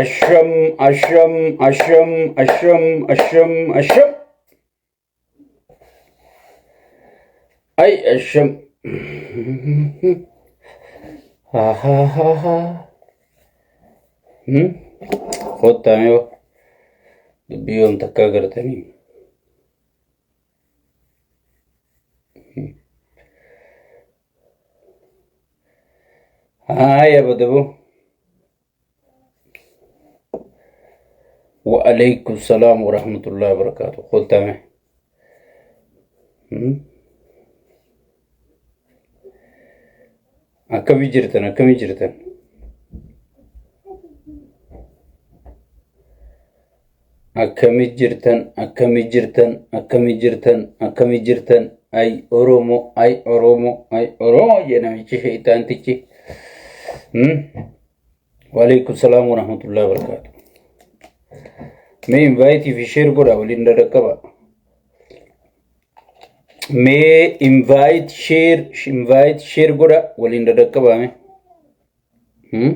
Asham, asham, asham, asham, asham, asham. Ay, asham. Ha ha ha ha. Hmm? Kottaa mee dubbii yoom takkaa gartanii. Haaya badaboo. Wa alaikum salaam wa rahmatullahi wa barakaatuh. Kottaa mee. Hmm? Akkamii jirtan? Akkamii jirtan? Akkamii jirtan? Akkamii jirtan? Akkamii jirtan? Akkamii jirtan? Ay Oromoo, ay Oromoo, ay Oromoo jedhe namichi shayxaantichi. Hmm? Waalaikum salaam wa rahmatullahi wa barakaatuh. Mee invaayitii fi sheer godha waliin dadhaqqaba. Mee invite share invite share godha waliin dadhaqqabaa mee. Hmm?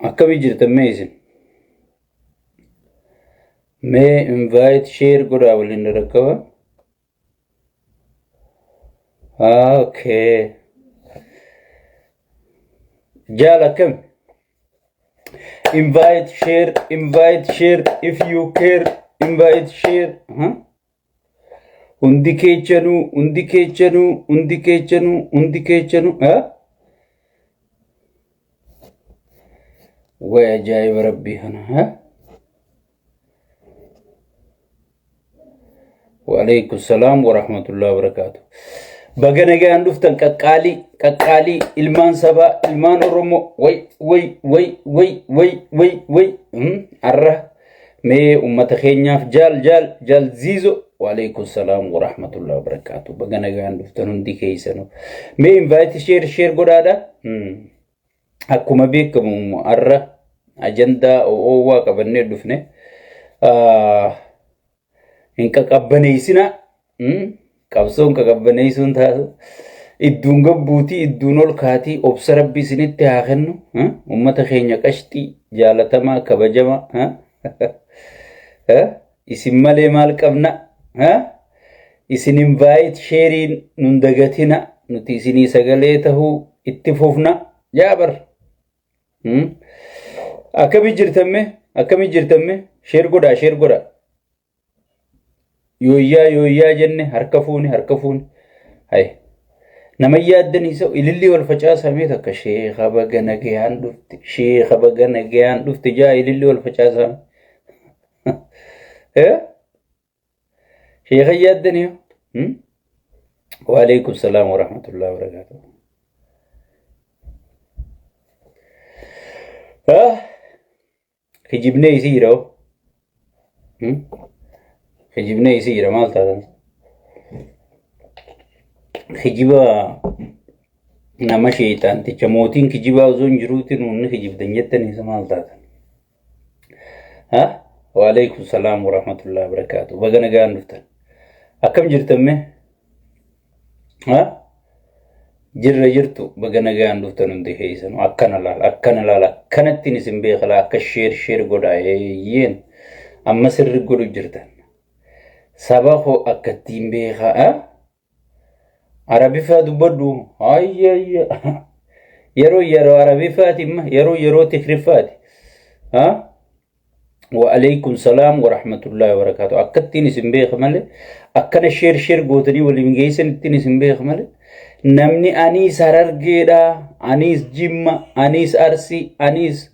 Akkamii jirtan mee isin? Mee invite share godha waliin dadhaqqabaa. Okay. Jaal akkam? Invite share invite share if you care invite share. Huh? Hundi keechanuu hundi keechanuu hundi keechanuu hundi keechanuu. Huh? Way ajaa'iba rabbii kana. Huh? Waalaikum salaam wa rahmatullahi wa barakaatu. Baga nagaan dhuftan qaqqaalii qaqqaalii ilmaan sabaa ilmaan Oromoo way way way way way way way arra mee ummata keenyaaf jaal jaal jaal ziizo waalaikum salaam wa rahmatullahi wa barakaatu. Baga nagaan dhuftan hundi keessanuu. Mee invite share share godhaadha. Akkuma beekamu arra ajandaa oowwaa qabannee dhufne. Hin qaqabbaneessina. Qabsoon qaqabbaneessuun taatu. Idduun gabbuutii idduun ol kaatii obsa rabbi isinitti haa kennu. Uummata keenya qashxii jaalatamaa kabajamaa. Isin malee maal qabna? Isin invite sheeriin nun dagatina. Nuti isinii sagalee tahuu itti fufna. Yaa bar. Akkamii jirtan mee? Akkamii jirtan mee? Sheer godhaa, sheer godhaa. Yooyyaa yooyyaa jenne harka fuuni harka fuuni. Hay. Nama yaaddan isa ilillii wal facaasamee takka sheekha baga nagayaan dhufte sheekha baga nagayaan dhufte jaa ilillii wal facaasame. Eh? Sheekha yaaddanii? Hmm? Waalaikum salaam wa rahmatullahi wa barakatuh. Ah? Kijibnee isii jira hoo? Hmm? Kijibnee isii jira maal taatan? Kijiba nama sheexaanticha mootiin kijibaa osoo hin jiruuti nuunni kijibdan jettanii isa maal taatan? Ha? Waalaikum salaam wa rahmatullahi wa barakaatuh. Baga nagaan dhuftan. Akkam jirtan mee? Ha? Jirra jirtu baga nagaan dhuftan hundi keessanuu akkana laal akkana laal akkanattiin isin beeka laa akka sheer sheer godha eeyyeen amma sirri godhu jirtan. Saba koo akkattiin beeka ha? Arabiffaa dubbadhu ayyayya yeroo yeroo arabiffaati imma yeroo yeroo tigriffaati. Ha? Wa'alaikum salaam wa rahmatullahi wa barakaatu. Akkattiin isin beeka malee akkana sheer sheer gootanii waliin geessan ittiin isin beeka malee namni aniis Harargeedha, aniis Jimma, aniis Arsii, aniis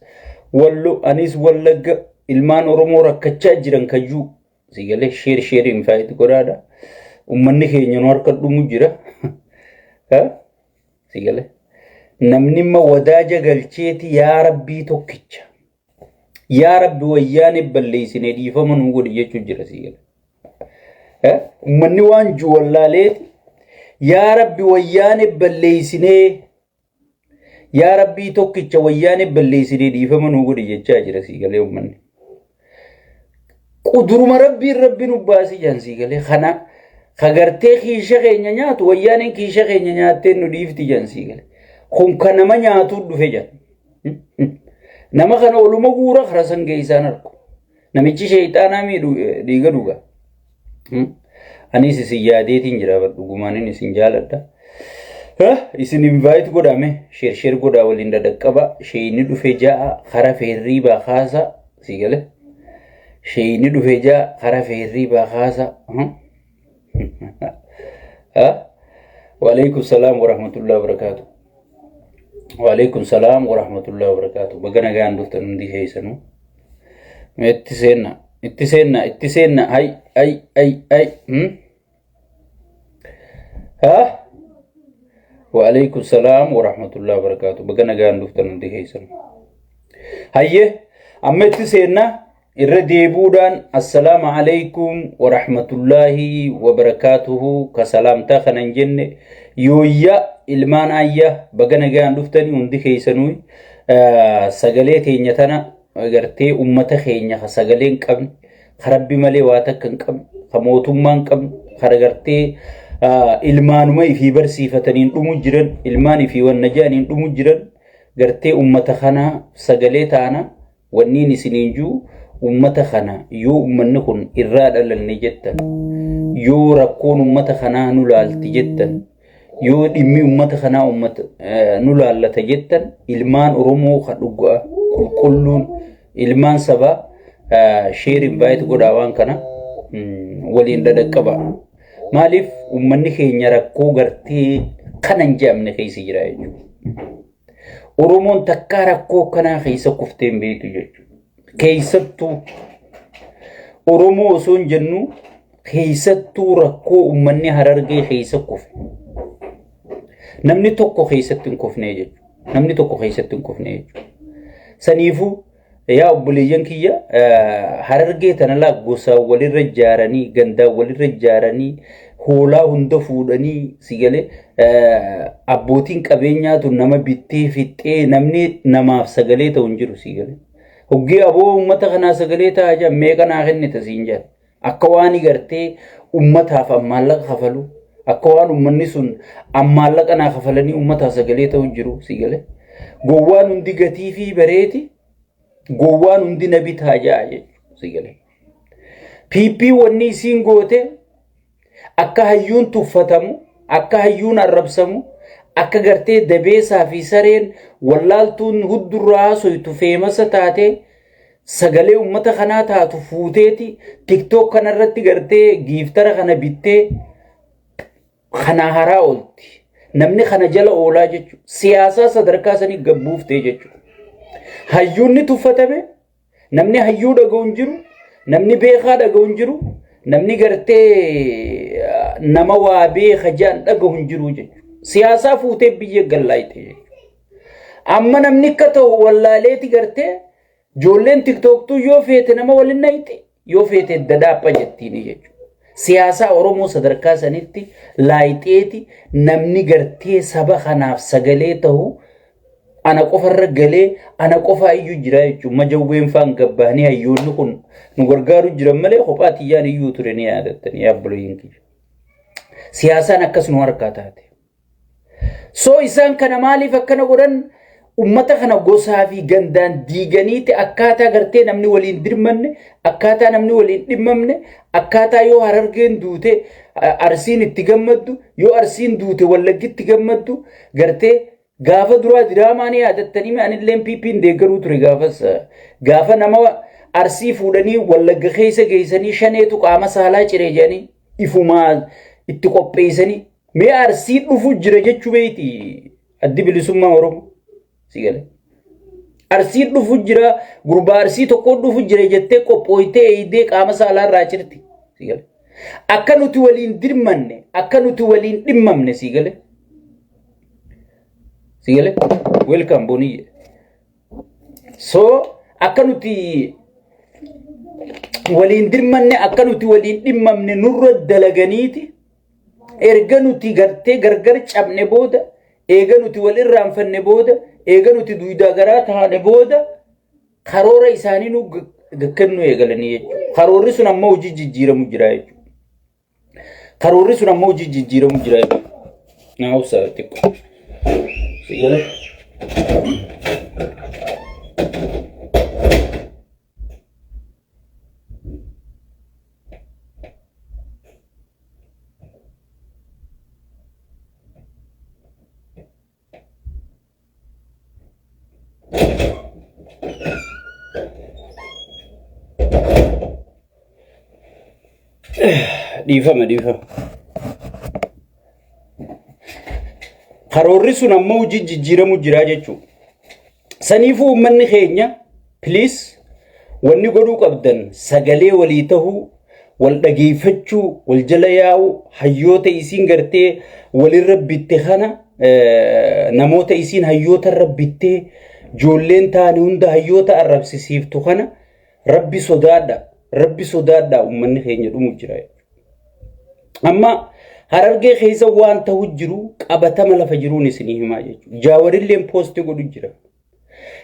Wallo, aniis Wallagga ilmaan Oromoo rakkachaa jiran kayyuu si galee sheer sheer infaayit godhaadha. Uummanni keenya nu harka dhumu jira. Si galee namni imma wadaaja galcheeti yaa rabbii tokkicha. Yaa Rabbi wayyaanee balleessine dhiifama nuu godhi jechuun jira sii gala. Uummanni waan jiru wallaaleeti. Yaa Rabbi wayyaanee balleessinee yaa Rabbii tokkicha wayyaanee balleessinee dhiifama nuu godhi jechaa jira sii galee uummanni. Quduruma Rabbiin Rabbi nu baasii jaan sii galee kana kagartee kiisha keenya nyaatu wayyaaneen kiisha keenya nyaattee nu dhiifti jaan sii galee. Kun kan nama nyaatuu dhufe jedha. Nama kana oluma guura karaa san geessaan argu. Namichi sheeyxaanaa miidhu dhiiga dhuga. Anis isin yaadeetiin jira, dhugumaanin isin jaaladha. Isin invite godhame, share share godhaa, waliin dadaqqaba. Sheeyni dhufe ja'a kara feerrii baakaasa si gale. Sheeyni dhufe ja'a kara feerrii baakaasa. Waalaikum salaam warahmatullahi wabarakatuh. Waalaikum salaam warahmatullahi wabarakatuh. Baga nagaan dhuftan hundi keessanuu. Itti seenna, itti seenna, itti seenna. Hay, ay, ay, ay. Ha? Waalaikum salaam warahmatullahi wabarakatuh. Baga nagaan dhuftan hundi keessanuu. Hayyee, amma itti seenna. Irra deebuudhaan, assalaamu alaikum warahmatullaahi wabarakaatuhu. Ka salaamtaa kana hin jenne, yooyya ilmaan ayya, baga nagaan dhuftanii hundi keessanuu. Sagalee teenya tana gartee ummata keenya ka sagalee hin qabne, ka Rabbi malee waa takka hin qabne, ka mootummaa hin qabne, ka gartee ilmaanuma ifii barsiifataniin dhumu jiran, ilmaan ifii wanna jedhaniin dhumu jiran, gartee ummata kanaa sagalee taana. Wanniin isiniin jiru, ummata kana yoo ummanni kun irraa dhalanne jettan, yoo rakkoon ummata kanaa nu laalti jettan, yoo dhimmi ummata kanaa ummata nu laallata jettan, ilmaan Oromoo ka dhugaa qulqulluun, ilmaan sabaa, share, invite godhaa, waan kana waliin dhadhaqqaba. Maaliif ummanni keenya rakkoo gartee kana hin jedhamne keessa jira jechuudha. Oromoon takkaa rakkoo kanaa keessa kuftee hin beektu jechuudha. Keessattuu Oromoo osoo hin jennu, keessattuu rakkoo uummanni Harargee keessa kufe. Namni tokko keessatti hin kufnee jechuudha. Namni tokko keessatti hin kufnee jechuudha. Saniifuu yaa obboleeyyan kiyya, Harargee tana laa gosaan walirra ijaaranii, gandaan walirra ijaaranii, hoolaa hunda fuudhanii, si galee, abbootiin qabeenyaatu nama bittee fixxee, namni namaaf sagalee ta'u hin jiru, si galee. Hoggee aboo uummata kanaa sagalee ta'aa jiran, meeqa naa kennita siin jedha. Akka waan gartee uummataaf maallaqa kafalu, akka waan uummanni sun maallaqa naa kafalanii uummataaf sagalee ta'u hin jiru, si galee. Gowwaan hundi gatii fi bareeti, gowwaan hundi na bitaa ja'a jechuudha, si galee. PP wanni isiin goote akka hayyuun tuffatamu, akka hayyuun arrabsamu, akka gartee dabeesaa fi sareen wallaaltuun huddurraa haasoytu famous taate, sagalee uummata kanaa taatu fuuteeti TikTok kanarratti gartee giiftara kana bittee kana haraa oolti. Namni kana jala oolaa jechuudha. Siyaasaa sadarkaa sanii gabbuuftee jechuudha. Hayyuun ni tuffatame, namni hayyuu dhaga'u hin jiru, namni beekaa dhaga'u hin jiru, namni gartee nama waa beeka jaan dhaga'u hin jiru jechuudha. Siyaasaa fuutee biyya gallaayite jechuudha. Amma namni akka ta'u wallaaleeti, gartee ijoolleen TikToktuu yoo feete nama waliin nayxi, yoo feete dadaapha jettiini jechuudha. Siyaasaa Oromoo sadarkaa sanitti laayixeeti, namni gartee saba kanaaf sagalee ta'u ana qofarra galee, ana qofaa iyyuu jira jechuudha. Majawween faan gabbaanii hayyoonni kun nu gargaaru jiran malee kophaa tiyyaan iyyuu ture ni yaadattanii, yaabboleeyyiin kiyya. Siyaasaan akkas nu harkaa taate. So isaan kana maaliif akkana godhan? Ummata kana gosaa fi gandaan diiganiiti, akkaataa gartee namni waliin dirmanne, akkaataa namni waliin dhimmamne, akkaataa yoo Harargeen duute Arsiin itti gammaddu, yoo Arsiin duute Wallaggitti gammaddu. Gartee gaafa duraa diraamaa ni yaadattanii, anilleen PP'n deeggaruu ture gaafas. Gaafa nama Arsii fuudhanii Wallagga keessa geessanii, shaneetu qaama saalaa ciree jedhanii ifumaa itti qopheessanii, mee Arsii dhufu jira jechuu beeyti Addi Bilisummaa Oromoo, si gale. Arsii dhufu jira, gurbaa Arsii tokko dhufu jira jettee qophooytee eeydee qaama saalaa irraa cirti, si gale. Akka nuti waliin dirmanne, akka nuti waliin dhimmamne, si gale. Si gale. Welcome, Boniyye. So akka nuti waliin dirmanne, akka nuti waliin dhimmamne nurra dalaganiiti, erga nuti gartee gargar cabne booda, eega nuti wal irraanfanne booda, eega nuti duudaa garaa taane booda, karoora isaanii nu gakkennuu eegalanii jechuudha. Karoorri sun ammoo hojii jijjiiramu jira jechuudha. Karoorri sun ammoo hojii jijjiiramu jira jechuudha. Naa obsa xiqqoo. Si galee? Dhiifama dhiifama. Karoorri sun ammoo hojii jijjiiramu jira jechuudha. Saniifuu uummanni keenya please wanni godhuu qabdan sagalee walii tahuu, wal dhageeffachuu, wal jala yaa'uu, hayyoota isiin gartee walirra bitte kana namoota isiin hayyoota irra bittee ijoolleen taane hunda hayyoota arrabsisiiftu kana rabbi sodaadha. Rabbi sodaadha uummanni keenya dhumu jira. Amma Harargee keessa waan ta'u jiru qabatama lafa jiruun isinii himaa jechuudha. Jaawarilleen post godhu jira.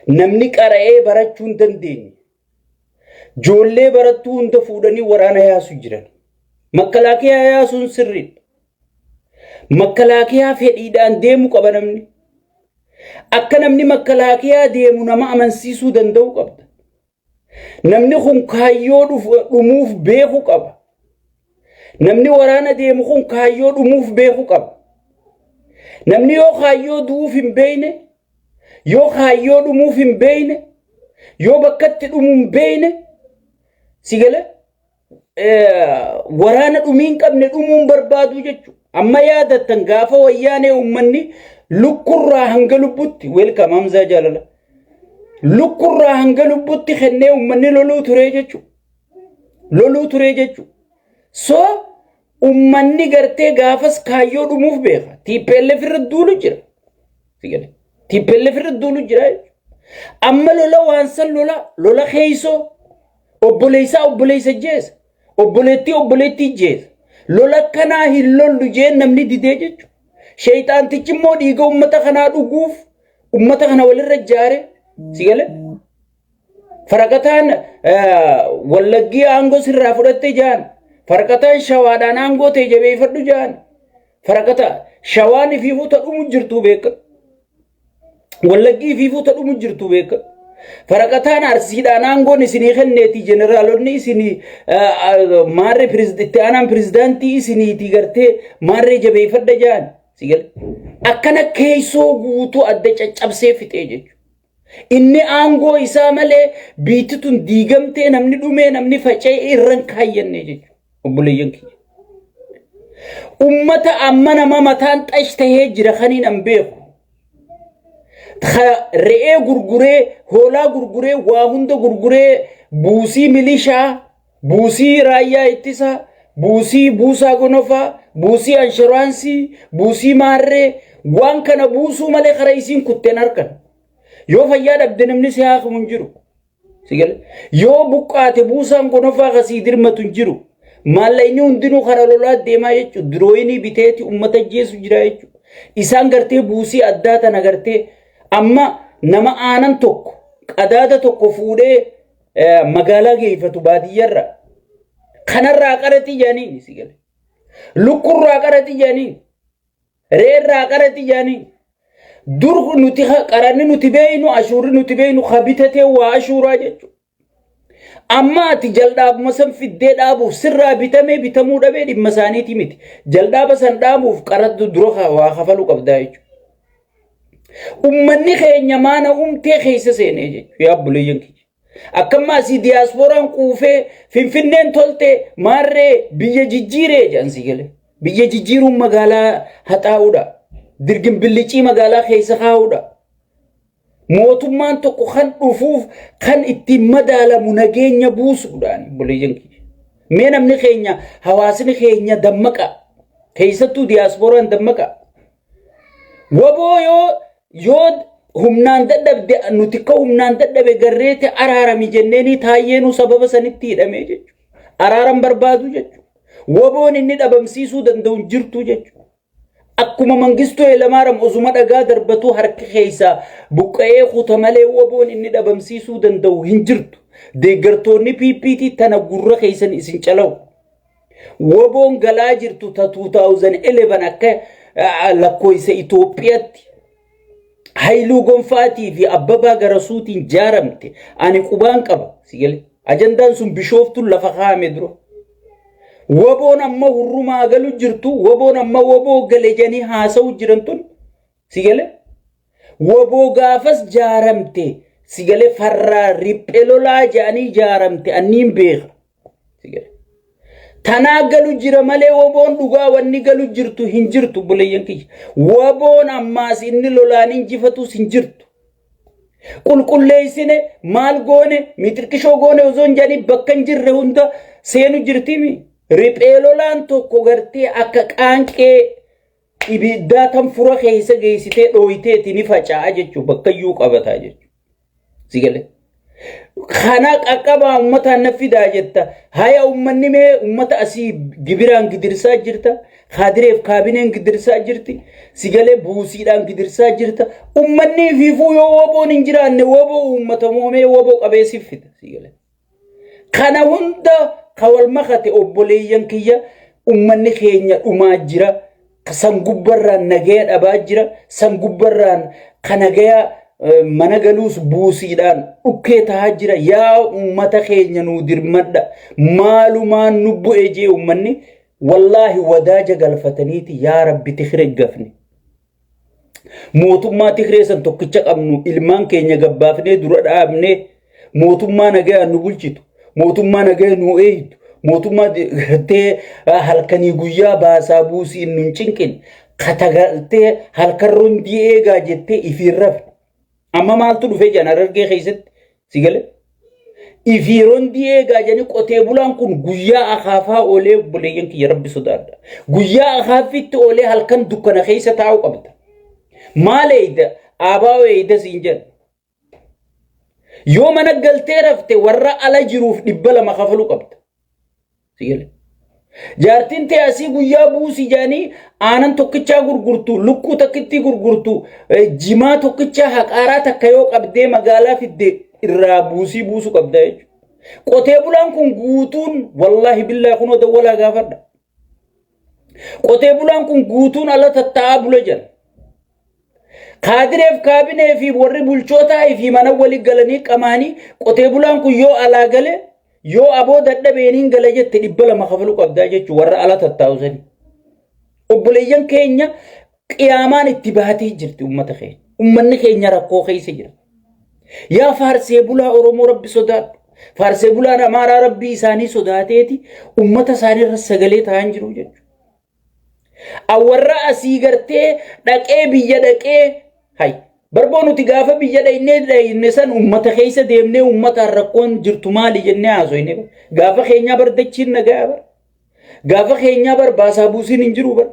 Namni qara'ee barachuu hin dandeenye. Ijoollee barattuu hunda fuudhanii waraana yaasu jiran. Makalaakiyaa yaasuun sirriidha. Makalaakiyaa fedhiidhaan deemu qaba namni. Akka namni makalaakiyaa deemu nama amansiisuu danda'u qabda. Namni kun kaayyoo dhumuuf beeku qaba. Namni waraana deemu kun kaayyoo dhumuuf beeku qaba. Namni yoo kaayyoo du'uuf hin beekne, yoo kaayyoo dhumuuf hin beekne, yoo bakkatti dhumuu hin beekne, si gala waraana dhumii hin qabne dhumuun barbaadu jechuudha. Amma yaadattan gaafa wayyaanee uummanni lukkurraa hanga lubbutti welcome Hamzaa jaalala. Lukkurraa hanga lubbutti kennee uummanni loluu turee jechuudha. Loluu turee jechuudha. So uummanni gartee gaafas kaayyoo dhumuuf beeka. TPLF irra duulu jira. TPLF irra duulu jira jechuudha. Amma lola waan san lola lola keessoo obboleessaa obboleessa jeessa. Obboleettii obboleettii jeessa. Lola kanaa hin lollu jeen namni didee jechuudha. Sheexaantichi immoo dhiiga uummata kanaa dhuguuf uummata kana walirra ijaare si galee. Faraqataan wallaggii aangoo sirraa fudhatte jaan. Faraqataan shawaadhaan aangoo ta'e jabeeffadhu jaan. Faraqata shawaan ifiifuu ta dhumu jirtu beeka. Wallaggii ifiifuu ta dhumu jirtu beeka. Faraqataan arsiidhaan aangoon isinii kenneeti jeneraalonni isinii maarree itti aanaan pirezidaantii isiniiti gartee maarree jabeeffadha jaan. Si galee. Akkana keessoo guutuu adda caccabsee fixee jechuudha. Inni aangoo isaa malee biitti tun diigamtee namni dhumee namni faca'ee irra hin kaayyanne jechuudha. Obboleeyyan kiyya. Ummata amma nama mataan xash tahee jira kaniin an beeku. Re'ee gurguree, hoolaa gurguree, waa hunda gurguree, buusii milishaa, buusii raayyaa ittisaa, buusii buusaa gonofaa, buusii anshuraansii, buusii maarree, waan kana buusuu malee karaa isiin kutteen harkan. Yoo fayyaa dhabde namni si haakimu hin jiru. Si gale? Yoo buqqaate buusaan gonofaa kasii dirmatu hin jiru. Maallaqni hundinuu karaa lolaa deemaa jechuudha. Dirooyinii biteeti uummata ajjeesu jira jechuudha. Isaan gartee buusii addaa tana gartee amma nama aanan tokko qadaada tokko fuudhee magaalaa geeffatu baadiyyarra. Kanarraa qaraxii jaaniin si gale. Lukkurraa qaraxii jaaniin. Re'eerraa qaraxii jaaniin. Dur nuti qaranni nuti beeynu ashuurri nuti beeynu ka bitatee waa ashuuraa jechuudha. Amma ati jaldaabuma san fiddee dhaabuuf sirraa bitamee bitamuu dhabee dhimma isaaniiti miti. Jaldaaba san dhaabuuf qarattu dura waa kafaluu qabdaa jechuudha. Ummanni keenya maana umtee keessa seenee jechuudha. Yaa obboleeyyan kiyya. Akkamma asii diyaaspooraan quufee Finfinneen tolte maarree biyya jijjiiree jedhan si galee. Biyya jijjiiruun magaalaa haxaa'uudha. Dirgin billicii magaalaa keessa kaa'uudha. Mootummaan tokko kan dhufuuf kan ittiin madaalamu nageenya buusuudhaan obboleeyyan kiyya. Mee namni keenya hawaasni keenya dammaqa. Keessattuu diyaaspooraan dammaqa. Waboo yoo humnaan dadhabde nuti akka humnaan dadhabe garreete araarami jenneeni taayyeenuu sababa sanitti hidhamee jechuudha. Araaran barbaadu jechuudha. Waboon inni dhabamsiisuu danda'u hin jirtu jechuudha. Akkuma Mangistuu Hayilamaariyaam osuma dhagaa darbatuu harki keessaa buqqa'ee kuta malee waboon inni dhabamsiisuu danda'u hin jirtu. Deeggartoonni PPT tana gurra keessan isin calawu. Waboon galaa jirtu ta 2011 akka lakkoofsa Itoophiyaatti Haayiluu Gonfaatii fi Abbabaa Garasuutiin jaaramte ani qubaan qaba. Si galee ajandaan sun Bishooftuun lafa kaa'ame dura. Waboon amma hurrumaa galu jirtu, waboon amma waboo gale jedhanii haasa'u jiran tun, si galee waboo gaafas jaaramte, si galee, farraa riphee lolaa jedhanii jaaramte anniin beeka. Si galee. Tanaa galu jira malee waboon dhugaa wanni galu jirtu hin jirtu, obboleeyyan kiyya. Waboon ammaas inni lolaan injifatus hin jirtu. Qulqulleessine maal goone, mixirqishoo goone osoo hin jedhanii bakka hin jirre hunda seenu jirtimi. Riphee lolaan tokko gartee akka qaanqee ibiddaa tan fura keessa geessitee dhooyiteeti ni faca'a jechuudha. Bakka iyyuu qabataa jechuudha. Si galee. Kana qaqqabaa uummataan na fidaa jetta. Haya, uummanni mee uummata asii gibiraan gidirsaa jirta. Kaadireef kaabineen gidirsaa jirti. Si galee, buusiidhaan gidirsaa jirta. Uummanni fiifuu yoo waboon hin jiraanne waboo uummata moomee waboo qabeessiif fida. Si galee. Kana hunda ka wal makate, obboleeyyan kiyya, uummanni keenya dhumaa jira. San gubbarraan nagaya dhabaa jira. San gubbarraan ka nagaya mana galuus buusiidhaan dhukkee tahaa jira. Yaa uummata keenya, nuu dirmadha. Maalumaan nu bu'e jee uummanni wallaahi wadaaja galfataniiti yaa Rabbi Tigree gafne. Mootummaa Tigree san tokkicha qabnu ilmaan keenya gabbaafnee dura dhaabnee, mootummaa nagayaan nu bulchitu, mootummaa nagaya nu eeydu, mootummaa gartee halkanii guyyaa baasaa buusiin nun cinqin, katagaltee halkan rondii eegaa jettee ifiin rafne. Amma maaltu dhufee jedhan Harargee keessatti, si galee? Ifii rondii eegaa jedhanii qotee bulaan kun guyyaa akaafaa oolee, obboleeyyan kiyya, Rabbi sodaadha. Guyyaa akaafitti oolee halkan dukkana keessa taa'uu qabda. Maal eeyda? Aabaa eeyda siin jedha. Yoo mana galtee rafte warra ala jiruuf 200 kafaluu qabda. Si galee? Jaartiin ta'e asii guyyaa buusii jedhanii aanan tokkichaa gurgurtu, lukkuu takkittii gurgurtu, jimaa tokkichaa haqaaraa takka yoo qabdee magaalaa fidde irraa buusii buusuu qabda jechuudha. Qotee bulaan kun guutuun, wallaahi billaa, kunoo dawwalaa gaafadha. Qotee bulaan kun guutuun ala tattaa'aa bula jira. Kaadireef kaabinee fi warri bulchootaa fi mana walii galanii qamaanii qotee bulaan kun yoo alaa gale, yoo aboo dadhabeeniin gala jette, 200 kafaluu qabdaa jechuun warra ala tattaa'u sani. Obboleeyyan keenya, qiyaamaan itti baatee jirti uummata keenya. Uummanni keenya rakkoo keessa jira. Yaa faarsee bulaa Oromoo, Rabbi sodaadhu. Faarsee bulaan Amaaraa Rabbii isaanii sodaateeti uummata isaanii irra sagalee ta'an jiru jechuudha. Warra asii gartee dhaqee biyya dhaqee hay barboo nuti gaafa biyya dhaynee dhayne san uummata keessa deemnee uummataan rakkoon jirtu maali jennee haasofne. Gaafa keenyaa bar dachiin nagaa bar. Gaafa keenyaa bar baasaa buusiin hin jiru bar.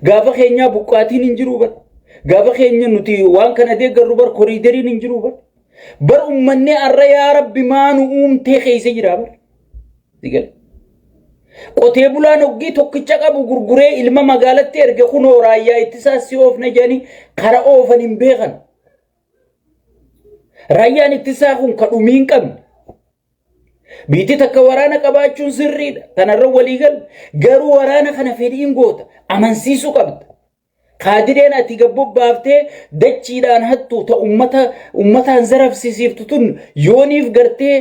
Gaafa keenyaa buqqaatiin hin jiru bar. Gaafa keenya nuti waan kana deeggarru bar koriideriin hin jiru bar. Bar uummanni arra yaa Rabbi maanu uumtee keessa jira bar. Qotee bulaan hoggii tokkicha qabu gurguree ilma magaalatti erge, kunoo raayyaa ittisaa si oofna jedhanii kara oofan hin beekan. Raayyaan ittisaa kun ka dhumii hin qabne. Biitti takka waraana qabaachuun sirriidha. Tanarra walii galu. Garuu waraana kana fedhiin goota. Amansiisuu qabda. Kaadireen ati gabbobaaftee dachiidhaan hattu ta ummata ummataan zarafsisiiftu tun yooniif gartee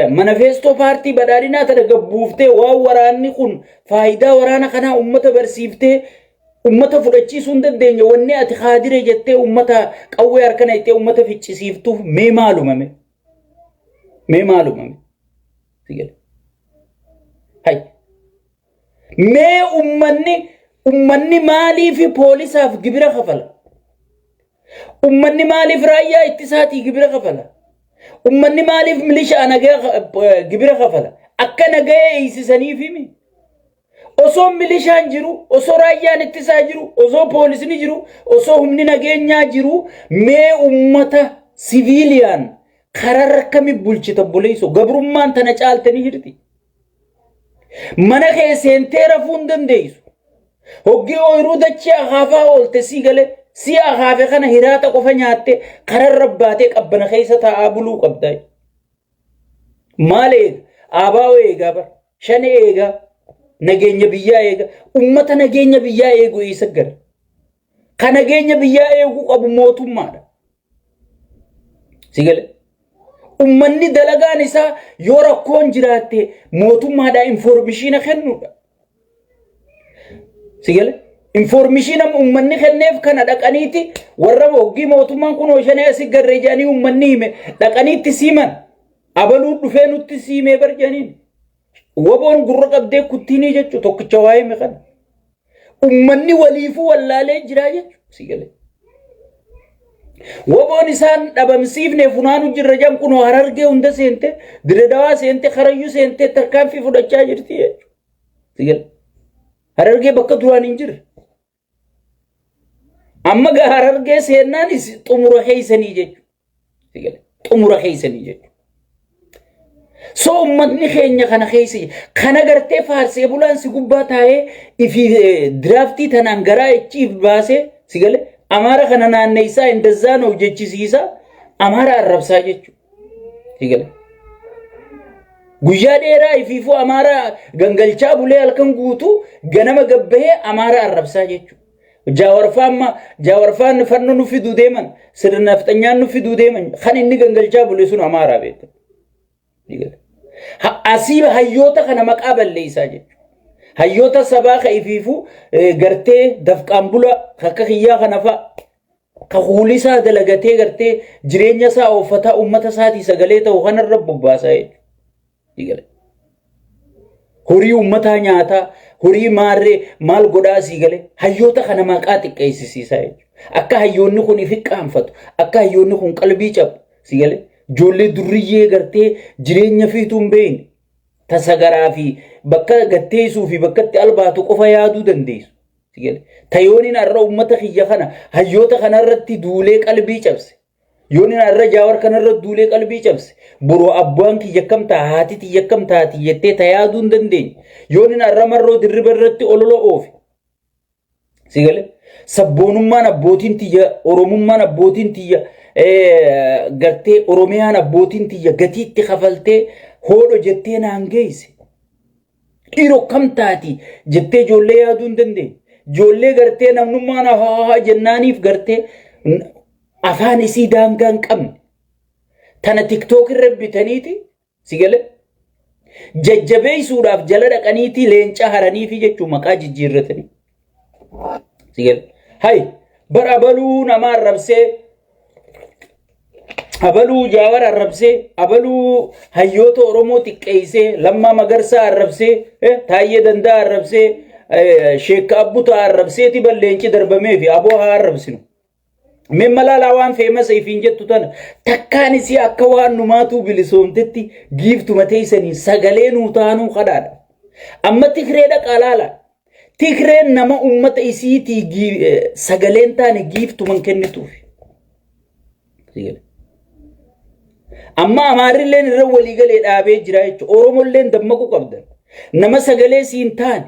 manifeestoo paartii badhaadhinaa tana gabbuuftee waan waraanni kun faayidaa waraana kanaa ummata barsiiftee ummata fudhachiisuu hin dandeenye, wanni ati kaadiree jettee ummata qawwee harkana ittee ummata ficcisiiftuuf mee maalumame? Mee maalumame? Hay. Mee ummanni maaliif poolisaaf gibira kafala? Ummanni maaliif raayyaa ittisaatii gibira kafala? Ummanni maaliif milishaa nagaa gibira kafala? Akka nagaya eeysisaniif himi. Osoo milishaan jiru, osoo raayyaan ittisaa jiru, osoo poolisni jiru, osoo humni nageenyaa jiru, mee ummata siviiliyaan kararra kami bulchita, obboleessoo? Gabrummaan tana caaltanii jirti. Mana kee seentee rafuu hin dandeessu. Hoggii ooyiruu dachee akaafaa oolte, sii galee si akaafe kana hiraata qofa nyaatte kararra baatee qabbana keessa taa'aa buluu qabda. Maal eega? Abaa'oo eegaa bara. Shane eegaa. Nageenya biyyaa eega. Ummata nageenya biyyaa eegu eessa gara? Ka nageenya biyyaa eeguu qabu mootummaadha. Si galee? Ummanni dalagaan isaa yoo rakkoon jiraatte mootummaadhaa information kennuudha. Si galee? Information uummanni kenneef kana dhaqaniiti warra hoggii mootummaan kun shanee asii garree jedhanii uummanni hime dhaqaniitti siiman. Abaluu dhufee nutti siimee bar jedhaniin. Waboon gurra qabdee kuttiinii jechuudha tokkicha waa'ee hime kana. Uummanni waliifuu wallaalee jiraa jechuudha. Si galee? Waboon isaan dhabamsiifne funaanu jirra jedhan kun Harargee hunda seente, Diredawaa seente, Karayyuu seente tarkaanfii fudhachaa jirti jechuudha. Si galee? Harargee bakka duraan hin jirre. Amma gaa Harargee seennaan xumura keeysanii jechuudha. Xumura keeysanii jechuudha. So uummatni keenya kana keessa kana gartee faarsee bulaan si gubbaa taa'ee ifi diraaftii tanaan garaa ichiif baasee, si galee, Amaara kana naanneessaa indazaa nuuf jechisiisa, Amaara arrabsaa jechuudha. Si galee. Guyyaa dheeraa ifiifuu Amaara gangalchaa bulee halkan guutuu ganama gabbahee Amaara arrabsaa jechuudha. Jaawarfaan Jaawarfaan fannoo nu fiduu deeman, sirna nafxanyaan nu fiduu deeman, kan inni gangalchaa bule sun Amaaraa beekama. Asii hayyoota kana maqaa balleessaa jechuudha. Hayyoota sabaa ka ifiifuu gartee dafqaan bula akka kiyyaa kana fa'a ka huulisaa dalagatee gartee jireenya isaa ooffataa uummata isaatii sagalee ta'u kanarra bobbaasaa jechuudha. Horii uummataa nyaataa, horii maarree maal godhaa asii galee hayyoota kana maqaa xiqqeessisiisaa jechuudha. Akka hayyoonni kun ifi qaanfatu, akka hayyoonni kun qalbii cabu si galee, ijoollee durriyyee gartee jireenya fiituu hin beekne tasagaraa fi bakka gatteessuu fi bakka itti albaatu qofa yaaduu dandeessu. Si galee, tayooniin har'a uummata kiyya kana hayyoota kanarratti duulee qalbii cabse. Yooniin har'a Jaawar kanarra duulee qalbii cabse, boroo abbaan kiyya akkam ta'a, haati tiyya akkam taati jettee ta yaaduu hin dandeenye. Yooniin har'a Marroo Dirriba irratti olola oofe. Si galee, sabboonummaan abbootiin tiyya, Oromummaan abbootiin tiyya, gartee Oromiyaan abbootiin tiyya gatiitti kafaltee hoodho jettee naan geesse. Dhiiroo kam taati jettee ijoollee yaaduu hin dandeenye. Ijoollee gartee namnummaan haa jennaaniif gartee afaan isii daangaa hin qabne. Tana TikTok irra bitaniiti, si galee, jajjabeessuudhaaf jala dhaqaniiti leenca haraniifi jechuun maqaa jijjiirratanii. Si galee, hay bar abaluu nama arrabsee, abaluu Jaawar arrabsee, abaluu hayyoota Oromoo xiqqeessee, Lammaa Magarsaa arrabsee, Taayyee Danda'a arrabsee, Sheekka Abbutaa arrabseeti bal leenci darbamee fi aboo haa arrabsinu. Mee malaalaa waan famous ifiin jettu tana takkaan isii akka waan numaatuu bilisoomtetti giiftuma teessanii sagalee nuu taanuu kadhaadha. Amma Tigree dhaqaa laala. Tigreen nama uummata isiitii sagaleen taane giiftuman kennituuf. Amma Amaarrilleen irra waliigalee dhaabee jira jechuudha. Oromolleen dammaquu qabdan. Nama sagalee siin taane,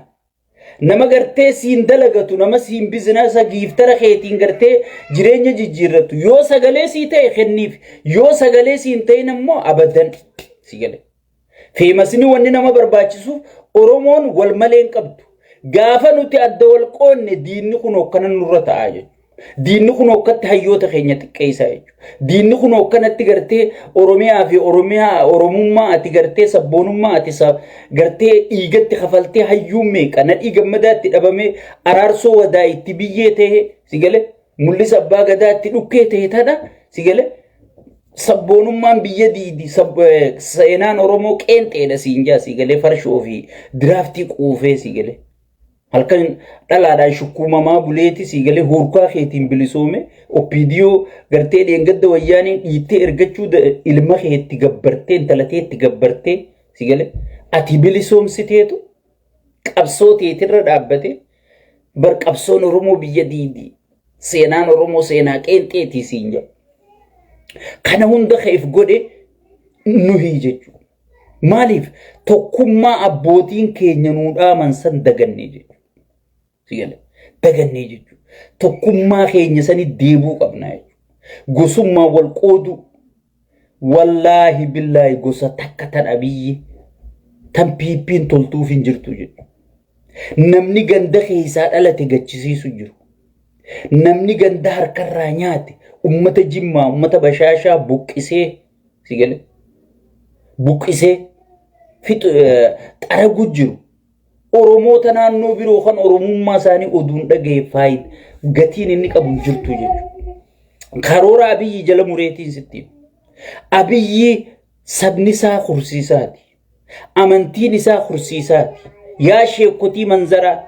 nama gartee siin dalagatu, nama siin business giiftara keetiin gartee jireenya jijjiirrattu, yoo sagalee sii ta'e kenniif, yoo sagalee siin ta'in ammoo abadan, si galee. Famousni wanni nama barbaachisuuf Oromoon wal malee hin qabdu. Gaafa nuti adda wal qoonne diinni kun hokkana nurra ta'aa jechuudha. Diinni kun hokkatti hayyoota keenya xiqqeessaa jechuudha. Diinni kun hokkanatti gartee Oromiyaa fi Oromiyaa Oromummaa ati gartee sabboonummaa ati gartee dhiigatti kafaltee hayyuun meeqa Nadhii Gammadaatti dhabamee, Araarsoo Wadaa itti biyyee ta'e, si galee, Mul'isa Abbaa Gadaatti dhukkee ta'e tana, si galee, sabboonummaan biyya diidi, seenaan Oromoo qeenxeedha siin jaa, si galee, farshoo fi diraaftii quufee, si galee. Halkan dhalaadhaan shukkuumamaa buleeti, si galee, hurkaa keetiin bilisoome OPDO gartee dheengadda wayyaaniin dhiittee ergachuu ilma keetti gabbartee, intala teetti gabbartee, si galee, ati bilisoomsiteetu qabsoo teetirra dhaabbate bar. Qabsoon Oromoo biyya diidi, seenaan Oromoo seenaa qeenxeetii siin jedha. Kana hunda ka'eef godhe nuhi jechuudha. Maaliif tokkummaa abbootiin keenya nuu dhaaman san dagannee jechuudha. Si galee, dagannee jechuudha. Tokkummaa keenya sani deebuu qabna jechuudha. Gosummaa wal qooduu. Wallaahi billaahi gosa takka tan Abiyyi tan PPn toltuuf hin jirtu jechuudha. Namni ganda keessaa dhalate gachisiisu jiru. Namni ganda harkarraa nyaate ummata Jimmaa, ummata Bashaashaa buqqisee, si galee, buqqisee fixu xaragu jiru. Oromoota naannoo biroo kan Oromummaa isaanii oduun dhagaye faayida gatiin inni qabu hin jirtu jechuudha. Karoora Abiyyi jala mureetiin sitti hima. Abiyyi sabni isaa kursiisaati. Amantiin isaa kursiisaati. Yaa sheekotii manzaraa.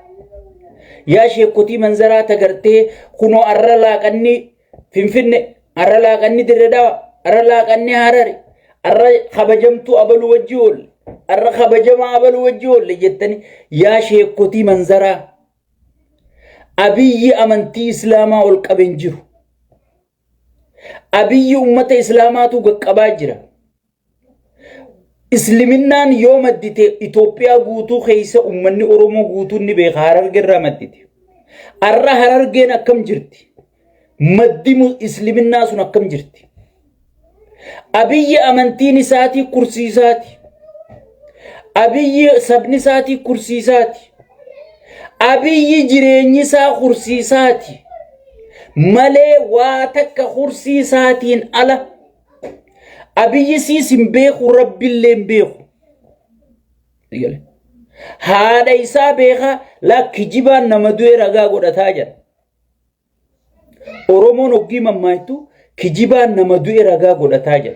Yaa sheekotii manzaraa tagartee kunoo arra laaqanni Finfinne, arra laaqanni Dirre Dhawa, arra laaqanni Harari, arra kabajamtuu abaluu wajji oolle, arra kabajamaa abaluu wajji oolle jettanii yaa sheekotii manzaraa. Abiyyi amantii Islaamaa ol qabe hin jiru. Abiyyi ummata Islaamaatu qaqqabaa jira. Isliminnaan yoo maddite Itoophiyaa guutuu keessa ummanni Oromoo guutuun ni beeka, Hararge irraa maddite. Arra Harargeen akkam jirti? Maddi Isliminnaa sun akkam jirti? Abiyyi amantiin isaatii kursiisaati. Abiyyi sabni isaatii kursiisaati. Abiyyi jireenyi isaa kursiisaati. Malee waa takka kursiisaatiin ala Abiyyi siis hin beeku, Rabbillee hin beeku. Haadha isaa beekaa lakki jibaan nama du'e ragaa godhataa jira. Oromoon hoggii mammaaytu kijibaan nama du'e ragaa godhataa jira.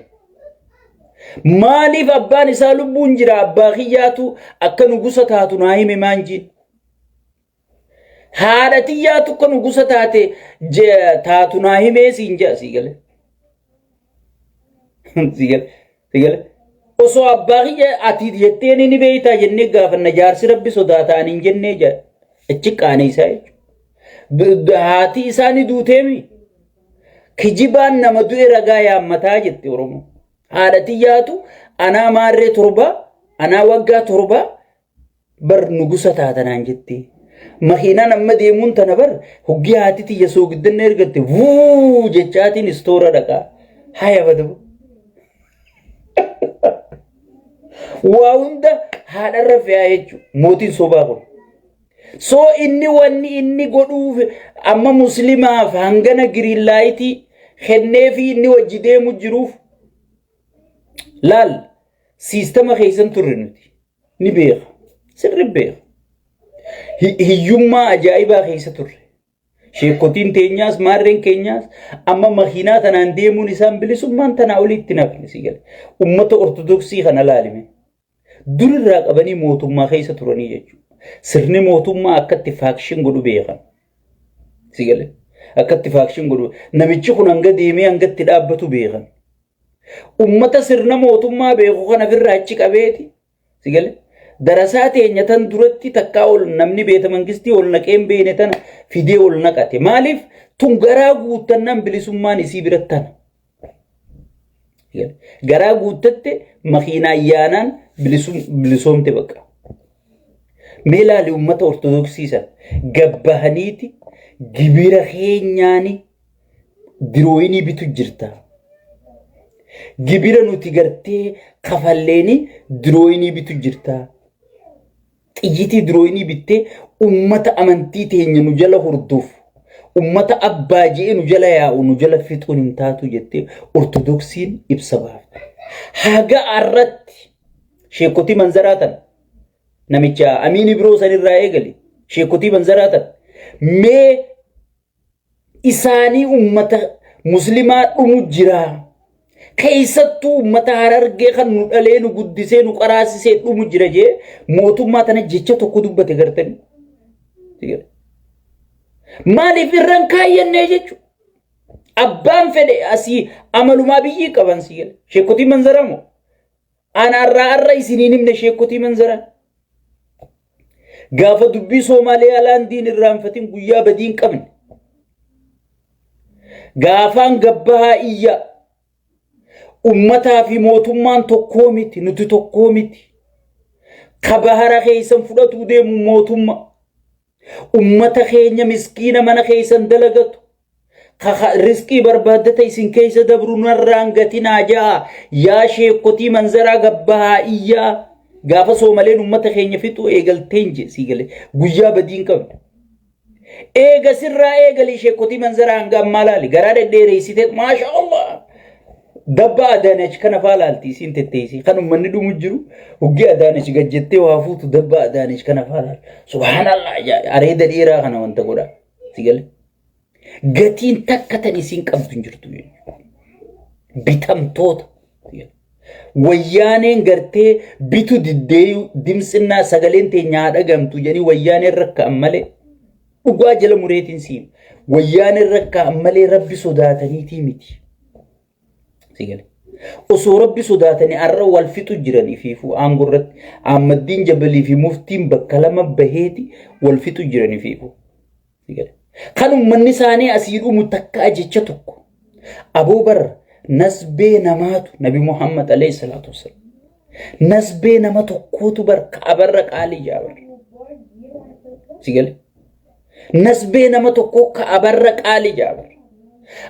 Maaliif abbaan isaa lubbuun jira, abbaa kiyyaatu akka nugusa taatu naa hime maan jiin? Haadha tiyyaatu akka nugusa taate taatu naa himee siin jedha, sii galee. Sii galee. Sii galee. Osoo abbaa kiyya ati jettee ni beektaa jennee gaafanna, jaarsi Rabbi sodaataan hin jennee jedha. Achi qaaneessaa jechuudha. Haati isaa ni duuteemi. Kijibaan nama du'e ragaa yaammataa jette Oromoo. Haadha tiyyaatu anaa maarree 7, anaa waggaa 7 bar nugusa taatanaan jette. Makiinaan amma deemuun tana bar hoggii haati tiyya soogiddanna ergatte vuu jechaatiin istoora dhaqaa. Haya badabu. Waa hunda haadharra fe'aa jechuudha. Mootiin sobaa kun. So inni wanni inni godhuuf amma muslimaaf hangana green light kenneefii inni wajji deemu jiruuf, laal, siistama keessan turre nuti ni beeka. Sirri beeka. Hiyyummaa ajaa'ibaa keessa turre. Sheekotiin teenyaas maarreen keenyaas amma makiinaa tanaan deemuun isaan bilisummaan tanaa olitti nafne, si gale. Ummata Ortodoksii kana laalime. Durirraa qabanii mootummaa keessa turanii jechuudha. Sirni mootummaa akkatti function godhu beekan. Si gale. Akkatti function godhu. Namichi kun hanga deemee hanga itti dhaabbatu beekan. Ummata sirna mootummaa beeku kana ofirraa achi qabeeti. Si gale. Darasaa teenya tan duratti takkaa ol namni beeta mangistii ol naqee hin beekne tana fidee ol naqate. Maaliif tun garaa guuttannaan bilisummaan isii biratti tana. Garaa guuttatte makiinaa ayyaanaan bilisoomte bakka. Mee ilaali, uummata Ortodoksii sana gabbahaniiti gibira keenyaani drone bitu jirta. Gibira nuti gartee kafalleeni drone bitu jirta. Xiyyitii drone bittee uummata amantii teenya nu jala hordofu, ummata abbaa je'ee nu jala yaa'u nu jala fixuun hin taatu jettee Ortodoksiin ibsa baafte. Haga arratti sheekotii manzaraa tan namicha Amiin Biroo sanirraa eegale, sheekotii manzaraa tan mee isaanii ummata muslimaa dhumu jira. Keessattuu ummata Harargee kan nu dhalee, nu guddisee, nu qaraasisee dhumu jira jee mootummaa tana jecha tokko dubbate gartanii. Maaliif irraan kaayyannee jechuudha. Abbaan fedhe asii amalumaa biyyii qaban, si gala. Sheekotii manzaraa moo? Ana arraa arra isiniin himne, sheekotii manzaraa. Gaafa dubbii Soomaaliyaa laandiin irraanfatin guyyaa badii hin qabne. Gaafaan gabbahaa iyya. Ummataa fi mootummaan tokkoo miti, nuti tokkoo miti. Ka bahara keessan fudhatuu deemu mootummaa. Ummata keenya miskiina mana keessan dalagatu. Ka riskii barbaaddata isin keessa dabru narraan gatinaa ja'a. Yaa sheekotii manzaraa, gabbahaa iyyaa. Gaafa Soomaleen ummata keenya fixuu eegalteen je, sii galee, guyyaa badii hin qabne. Eega sirraa eegalii sheekotii manzaraa hanga ammaa laali. Garaa dhedheereessitee maasha Allah. Dabba Adaanach kana faa laalti isiin tetteessii. Kan uummanni dhumu jiru hoggi Adaanach gajjettee waa fuutu dabba Adaanach kana faa laali. Subhaanallah areeda dheeraa kana wanta godha. Si galee? Gatiin takka tan isiin qabdu hin jirtu jechuudha. Bitamtoota. Wayyaaneen gartee bitu diddeeyu dimtsinnaa sagaleen teenya haa dhagamtu jedhanii wayyaaneen rakka'an malee dhugaa jala mureetiin siin wayyaaneen rakka'an malee rabbi sodaataniitii miti. Si gale. Osoo rabbi sodaatanii arra wal fixu jiran ifiifuu aangoo irratti Ahmaddiin Jabalii fi muftiin bakka lama baheeti wal fixu jiran ifiifuu. Si gale. Kan uummanni isaanii asii dhumu takkaa jecha tokko. Aboo bar nasbee namaatu Nabi Muhammad alayhi salaatu wassalaam. Nasbee nama tokkootu bar ka'abarra qaalii jaabar. Si gale. Nasbee nama tokkoo ka'abarra qaalii jaabar.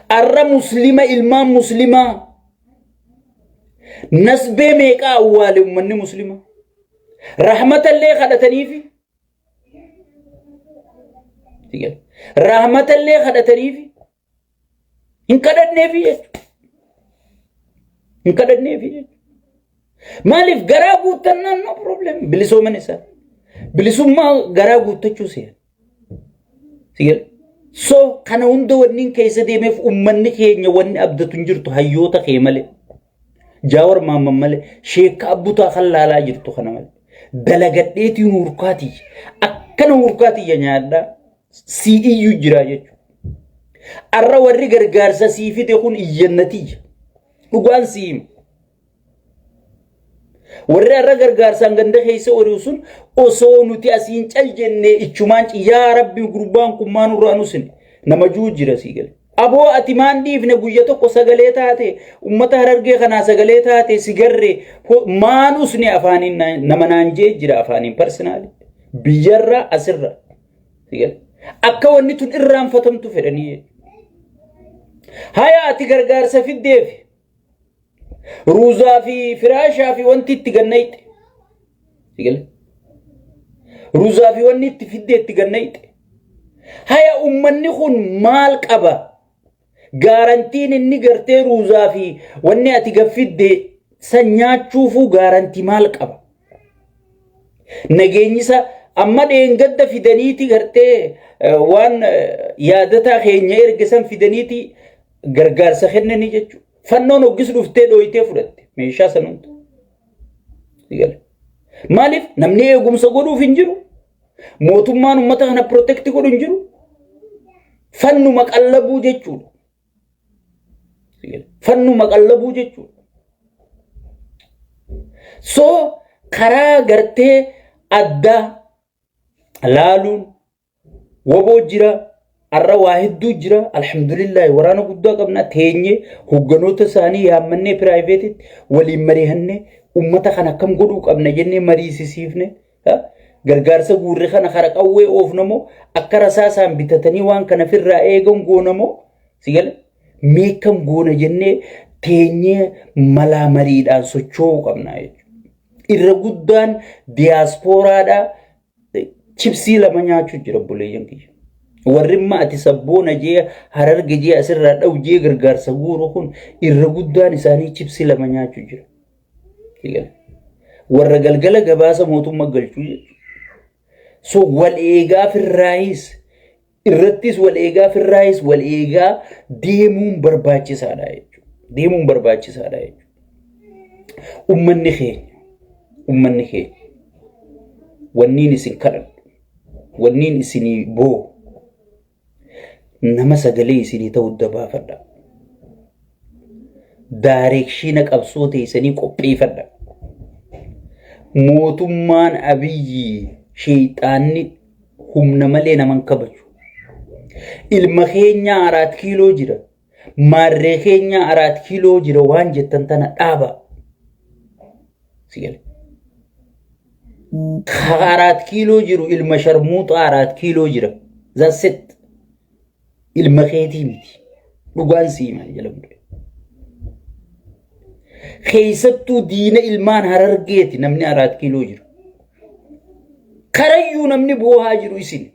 Arra muslima ilmaan muslimaa nasbee meeqaa awwaale uummanni muslimaa. Rahmatallee kadhataniifi. Rahmatallee kadhataniifi. Hin kadhanneefi jechuudha. Hin kadhanneefi jechuudha. Maaliif garaa guuttannaan no problem bilisooman isaa. Bilisummaa garaa guuttachuu seera. Sigale. So kana hunda wanni keessa deemeef uummanni keenya wanni abdatu hin jirtu hayyoota kee malee. Jaawar Maamman malee sheekka abbutaa kan laalaa jirtu kana malee. Dalagadheetiin hurkaatii akkana hurkaatiyya nyaadhaa sii iyyuu jira jechuudha. Arra warri gargaarsa sii fide kun iyyannatiyya. Dhugaan sii hima. Warri arra gargaarsaan ganda keessa ori'u sun osoo nuti asiin cal jennee ichumaan yaa rabbi gurbaan kun maa nurraa nusine nama juu jira sii gale. Aboo ati maan dhiifne guyya tokko sagalee taate ummata harargee kanaa sagalee taate si garre maan usne afaaniin nama naan jee jira afaaniin parsinaali biyyarraa asirra. Akka wanni tun irraanfatamtu fedhanii. Haya ati gargaarsa fiddeef ruuzaa fi firaashaa fi wanti itti gannayxe. Ruuzaa fi wanni itti fiddee itti gannayxe. Haya ummanni kun maal qaba? Gaarantiin inni gartee ruuzaa fi wanni ati gaffidde san nyaachuufuu gaarantii maal qaba? Nageenyisa amma dheengadda fidaniiti gartee waan yaadataa keenya erge san fidaniiti gargaarsa kennanii jechuudha. Fannoon hoggis dhuftee dhooyitee fudhatte meeshaa san hunda. Maaliif namni eegumsa godhuuf hin jiru? Mootummaan uummata kana protect godhu hin jiru. Fannuma qallabuu jechuudha. Fannuma qallabuu jechuudha. So karaa gartee addaa laaluun woboo jira arra waa hedduu jira alhamdulillahi waraana guddaa qabna teenye hogganoota isaanii yaammannee piraayiveetitti waliin mari'annee ummata kana akkam godhuu qabna jennee mariisisiifne gargaarsa guurre kana kara qawwee oofnamoo akka rasaasaan bitatanii waan kana firraa eegan goonamoo si gale meekkam goona jennee teenyee malaa mariidhaan socho'uu qabna jechuudha. Irra guddaan diyaaspooraadhaa chipsii lama nyaachuu jira obboleeyyan kiyya. Warri imma ati sabboona jee hararge jee asirraa dha'u jee gargaarsa guuru kun irra guddaan isaanii chipsii lama nyaachuu jira. Warra galgala gabaasa mootummaa galchuu jechuudha. So wal eegaa firraayis irrattis wal eegaa firraayis wal eegaa deemuun barbaachisaadha jechuudha. Deemuun barbaachisaadha jechuudha. Ummanni keenya ummanni keenya wanniin isin kadhadhu wanniin isinii boo nama sagalee isinii ta'u dabaafadha. Daarekshiina qabsoo teessanii qopheeffadha. Mootummaan Abiyyi sheeyxaanni humna malee nama hin kabaju. Ilma keenyaa araat kiiloo jira. Maarree keenyaa araat kiiloo jira waan jettan tana dhaaba. Si gale. Ka araat kiiloo jiru ilma sharmuuxaa araat kiiloo jira. That's it. Ilma keetii miti. Dhugaan sii hima jala mure. Keessattuu diina ilmaan harargeeti namni araat kiiloo jiru. Karayyuu namni boohaa jiru isin.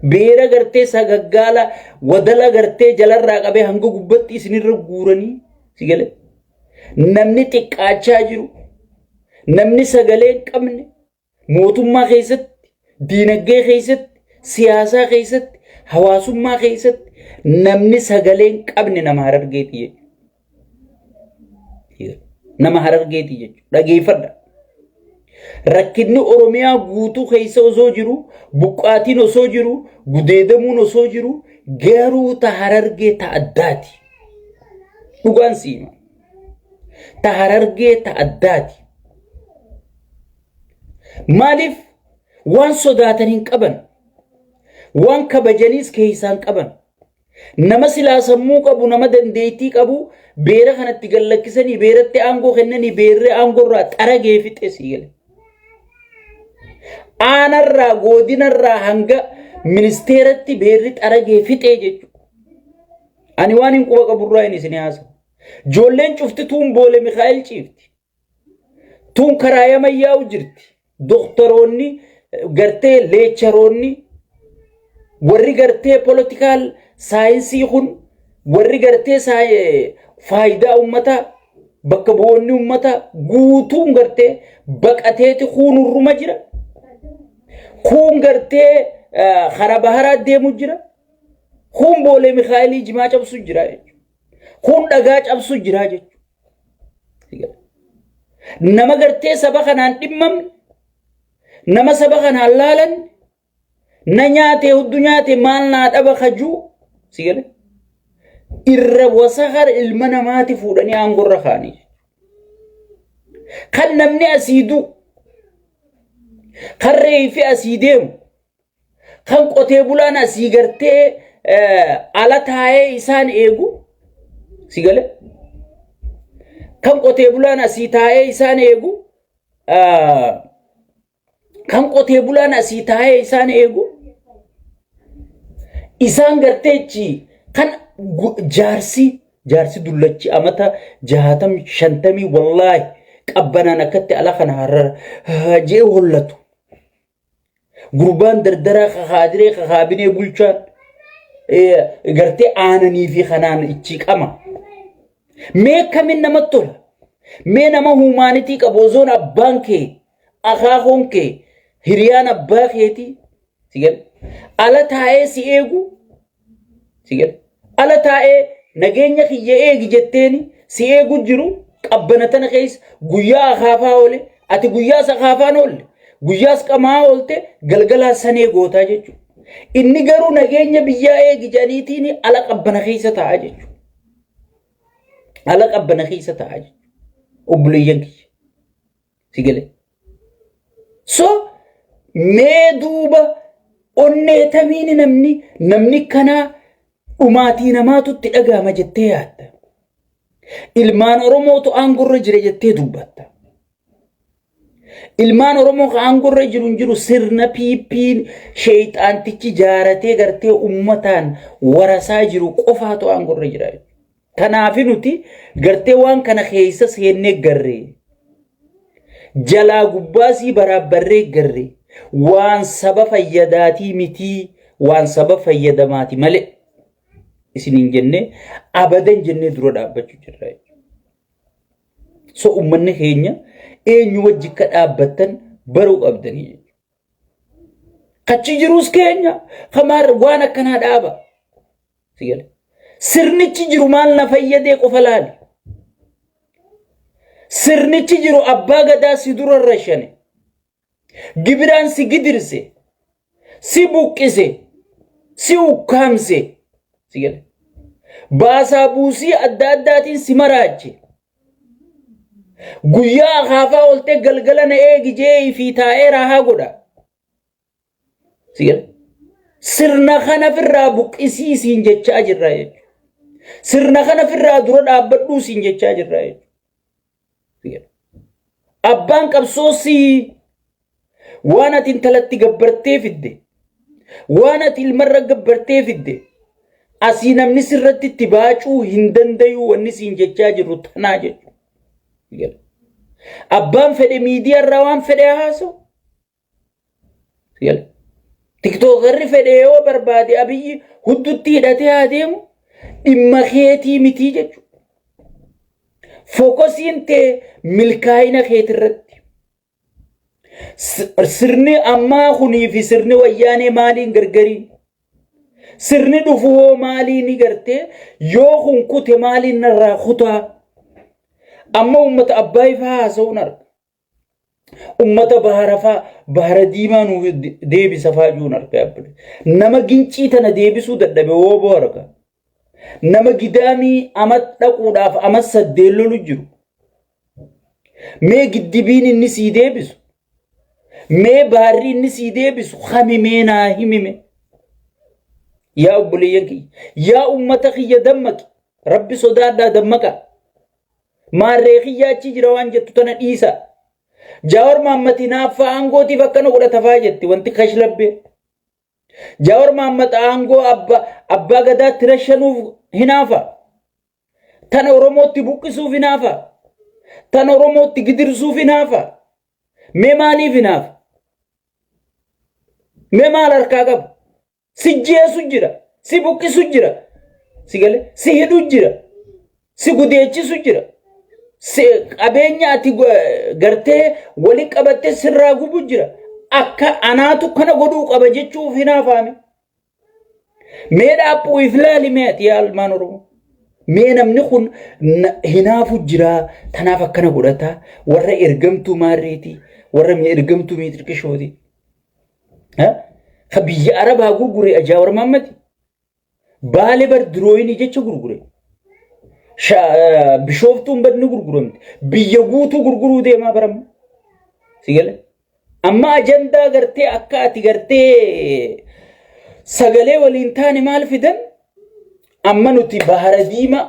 Beera gartee sagaggaala wadala gartee jalarraa qabee hanga gubbatti isinirra guuranii si galee. Namni xiqqaachaa jiru, namni sagalee hin qabne, mootummaa keessatti, diinagdee keessatti, siyaasaa keessatti, hawaasummaa keessatti namni sagalee hin qabne nama Harargeeti jechuudha. Nama Harargeeti jechuudha. Dhageeffadha. Rakkinni Oromiyaa guutuu keessa osoo jiru, buqqaatiin osoo jiru, gudeedamuun osoo jiru, garuu ta Harargee ta addaati. Dhugaan siima. Ta Harargee ta addaati. Maaliif waan sodaatan hin qaban? Waan kabajaniis keessaa hin qaban. Nama silaa sammuu qabu, nama dandeettii qabu beera kanatti gallakkisanii beeratti aangoo kennanii beerri aangoo irraa xaragee fixe sii gale. Aanarraa godinarraa hanga ministeeratti beerri xaragee fixee jechuudha. Ani waan hin quba qaburraa hin isin haasa'u. Ijoolleen cufti tuun boole Mikaa'el ciifti. Tuun karaa yamayyaa'u jirti. Doktaroonni gartee leecharoonni warri gartee politikaal saayinsii kun warri gartee faayidaa uummataa bakka bu'oonni uummataa guutuun gartee baqateeti kuunurruma jira. Kuun gartee karaa baharaa deemu jira. Kuun boolee Mikaa'elii jimaa cabsu jira jechuudha. Kuun dhagaa cabsu jira jechuudha. Nama gartee saba kanaan dhimmamne, nama saba kanaan laalan, na nyaate huddu nyaate maal naa dhaba kajuu si gale irra wasakar ilma namaati fuudhanii aangorra kaanii. Kan namni asii du'u, kan reeffi asii deemu, kan qotee bulaan asii gartee ala taa'ee isaan eegu si gale kan qotee bulaan asii taa'ee isaan eegu kan qotee bulaan asii taa'ee isaan eegu isaan garteechi kan jaarsi jaarsi dullachi amata jaatam shantamii wallaahi qabbanaan akkatti ala kana harara jee hollatu. Gurbaan dardaraa kakaadiree kakaabinee bulchaan gartee aananii fi kanaan ichi qama. Mee kamin namatti tola? Mee nama huumaanitii qabu osoon abbaan kee akaakoon kee hiriyaan abbaa keetii si gale ala taa'ee si eegu Si gale? Ala taa'ee nageenya kiyya eegi jetteeni si eegu jiru qabbana tana keessa guyyaa akaafaa oole ati guyyaas akaafaan oolle guyyaas qamaa oolte galgalaa sanee gootaa jechuudha. Inni garuu nageenya biyyaa eegi jedhaniitiin ala qabbana keessa taa'aa jechuudha. Ala qabbana keessa taa'aa jechuudha. Obboleeyyan kiyya. Si gale? So mee duuba onnee tamiini namni namni kanaa dhumaatii namaatu itti dhaga'ama jettee yaadda. Ilmaan Oromootu aangorra jira jettee dubbatta. Ilmaan Oromoo ka aangorra jiru hin jiru sirna PP'n sheeyxaantichi jaaratee gartee ummataan warasaa jiru qofaatu aangorra jira. Kanaafi nuti gartee waan kana keessa seennee garree. Jalaa gubbaasii baraabbarree garree. Waan saba fayyadaatii mitii waan saba fayyadamaati malee. Isiniin jennee abadan jennee dura dhaabbachuu jirra. So uummanni keenya eenyu wajji akka dhaabbattan baruu qabdanii jechuudha. Kachi jirus keenya kamaar waan akkanaa dhaaba. Si gale. Sirnichi jiru maal na fayyadee qofa laali. Sirnichi jiru abbaa gadaa si dura rashane. Gibiraan si gidirse. Si buqqise. Si ukkaamse. Si gale. Baasaa buusii adda addaatiin si maraache. Guyyaa akaafaa ooltee galgala na eegi jee fi taa'ee raahaa godha. Si gale. Sirna kana firraa buqqisii siin jechaa jirra jechuudha. Sirna kana firraa dura dhaabbadhuu siin jechaa jirra jechuudha. Abbaan qabsoo sii waan ati intalatti gabbartee fidde waan ati ilmarra gabbartee fidde asii namni sirratti itti baacuu hin dandayuu wanni siin jechaa jirru tanaa jechuudha. Abbaan fedhe miidiyaa irraa waan fedhe haasa'u. Tiktookarri fedhe yoo barbaade Abiyyi huddutti hidhatee haa deemu, dhimma keetii mitii jechuudha. Fookasiin tee milkaa'ina keetirratti. Sirni ammaa kunii fi sirni Wayyaanee maaliin gargarii? Sirni dhufu hoo maaliin gartee yoo kun kute maaliin narraa kutaa? Amma uummata Abbaay fa'aa haasa'uun arga. Uummata bahara fa'aa, bahara diimaa nuuf deebisa fa'aa jiruun arga yaabbule. Nama Gincii tana deebisuu dadhabe wooboo arga. Nama Gidaamii ama dhaquudhaaf ama saddeen lolu jiru. Mee giddibiin inni sii deebisu? Mee baarri inni sii deebisu kami mee naa himime? Yaa obboleeyyan kiyya, yaa ummata kiyya, dammaqi. Rabbi sodaadhaa, dammaqa. Maarree kiyya achi jira waan jettu tana dhiisa. Jaawar Mahammad hinaaffaa aangootiif akkana godhata faa jetti wanti kashlabbee. Jaawar Mahammad aangoo abbaa gadaatti rashanuuf hinaafa. Tana Oromootti buqqisuuf hinaafa. Tana Oromootti gidirsuuf hinaafa. Mee maaliif hinaafa? Mee maal harkaa qaba? Si jeesu jira. Si buqqisu jira. Si galee si hidhu jira. Si gudeechisu jira. Si qabeenya ati gartee wali qabattee sirraa gubu jira. Akka anaatu kana godhuu qaba jechuuf hinaafaame. Mee dhaaphuu if laali, mee ati yaa ilmaan Oromoo. Mee namni kun hinaafu jira, tanaaf akkana godhata, warra ergamtuu maarreeti, warra ergamtuu miitirqishooti. Ka biyya Arabaa gurgure Jawaar Mahaammadi. Baale bar dirooyinii jecha gurgure. Bishooftuun badni gurguramte. Biyya guutuu gurguruu deemaa baramma. Si gale? Amma ajandaa gartee akka ati gartee sagalee waliin taane maal fidan? Amma nuti bahara diimaa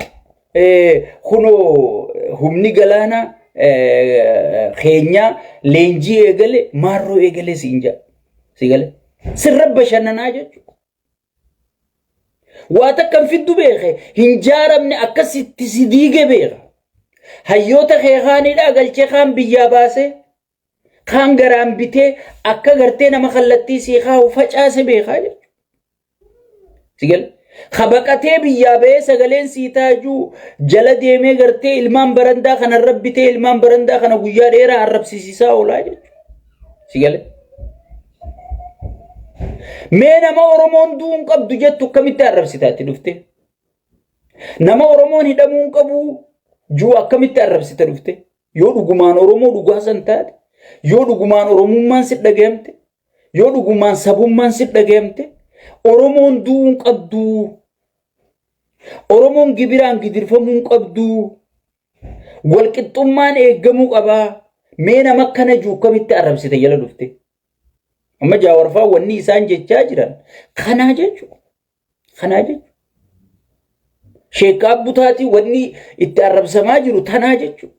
kunoo humni galaanaa keenyaa leenjii eegale, maarroo eegale siin jedha. Si gale? Sirra bashannanaa jechuudha. Waa takka hin fiddu beeke, hin jaaramne, akkasitti si diige beeka. Hayyoota kee kaanidhaa galchee, kaan biyyaa baasee, kaan garaan bitee, akka gartee nama kallattii sii kaa'u facaase beekaa jechuudha. Si gale? Ka baqatee biyyaa ba'ee sagaleen sii taajuu jala deemee gartee ilmaan barandaa kana irra bitee, ilmaan barandaa kana guyyaa dheeraa arrabsisiisaa oolaa jechuudha. Si gale? Mee nama Oromoon du'uu hin qabdu jettu akkamitti arrabsita itti dhufte? Nama Oromoon hidhamuu hin qabu jiru akkamitti arrabsita dhufte? Yoo dhugumaan Oromoo dhugaa san taate, yoo dhugumaan Oromummaan si dhagayamte, yoo dhugumaan sabummaan si dhagayamte, Oromoon du'uu hin qabdu. Oromoon gibiraan gidirfamuu hin qabdu. Walqixxummaan eeggamuu qabaa. Mee nama akkana jiru akkamitti arrabsite jala dhufte? Amma Jaawarfaa wanni isaan jechaa jiran kanaa jechuudha. Kanaa jechuudha. Sheekkaa Butaatii wanni itti arrabsamaa jiru tanaa jechuudha.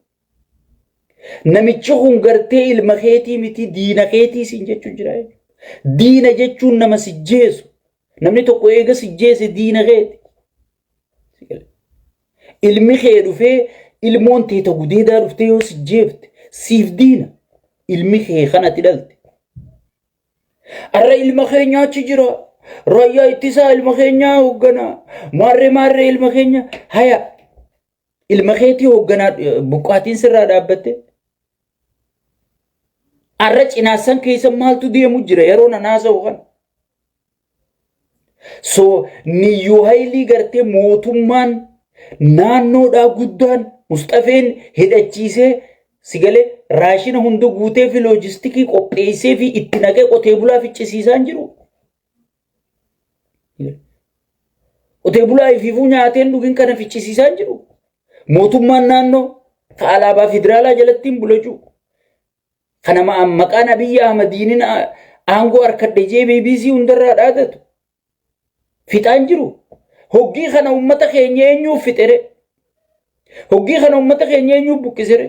Namichi kun gartee ilma keetii miti, diina keetii siin jechuun jira jechuudha. Diina jechuun nama si jeesu. Namni tokko eega si jeese diina keeti. Ilmi kee dhufee, ilmoon teeta gudeedaa dhuftee yoo si jeefte siif diina. Ilmi kee kan ati dhalte. Har'a ilma keenya achi jira. Raayyaa ittisaa ilma keenyaa hoogganaa. Maarree maarree ilma keenya haya. Ilma keetii hoogganaa buqqaatiin sirraa dhaabbatte. Har'a Cinaassan keessa maaltu deemu jira yeroo nan haasa'u kana? So niyyuu haylii gartee mootummaan naannoodhaa guddaan Musxafeen hidhachiisee, si galee, raashina hunda guutee fi loojistikii qopheessee fi itti naqee qotee bulaa ficcisiisaa hin jiru. Qotee bulaa ifiifuu nyaateen dhugin kana ficcisiisaa hin jiru. Mootummaan naannoo ka alaabaa federaalaa jalatti hin bulachuu. Kana maqaan Abiyyi Ahmadiinin aangoo harkadhe jee BBC hundarraa dhaadatu. Fixaan jiru. Hoggii kana uummata keenya eenyuuf fixere? Hoggii kana uummata keenya eenyuuf buqqisere?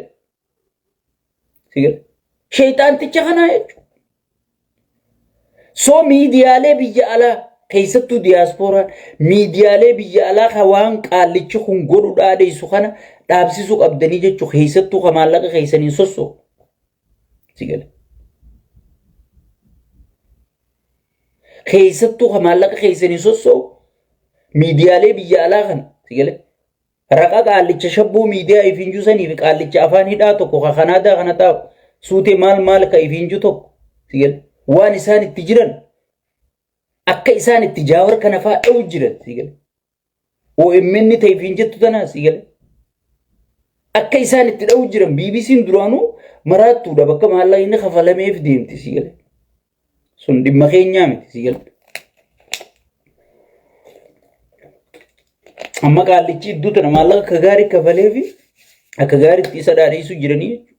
Sheexaanticha kanaa jechuudha. So miidiyaalee biyya alaa, keessattuu diyaaspooraan miidiyaalee biyya alaa ka waan qaallichi kun godhu dhaadheessu kana dhaabsisuu qabdanii jechuudha, keessattuu ka maallaqa keessaniin sossoo. Si gala. Keessattuu kan maallaqa keessanii sossoo'u miidiyaalee biyya alaa kana si galee. Raqa qaallicha shabboo miidiyaa ifiinjuu sanii fi qaallicha afaan hidhaa tokko ka Kanaadaa kana taa'u suutee maal maal ka ifiinjuu tokko si galee. Waan isaan itti jiran akka isaan itti jaawar kana fa'aa dha'u jiran si galee. OMN ta'e ifiin jettu tanaa si galee. Akka isaan itti dha'u jiran BBC'n duraanuu maraattuudha bakka maallaqni kafalameef deemti si galee. Sun dhimma keenyaa miti si galee. Amma qaallichi iddoo tana maallaqa akka gaarii kafalee fi akka gaariitti isa dhaadheessuu jiranii jechuudha.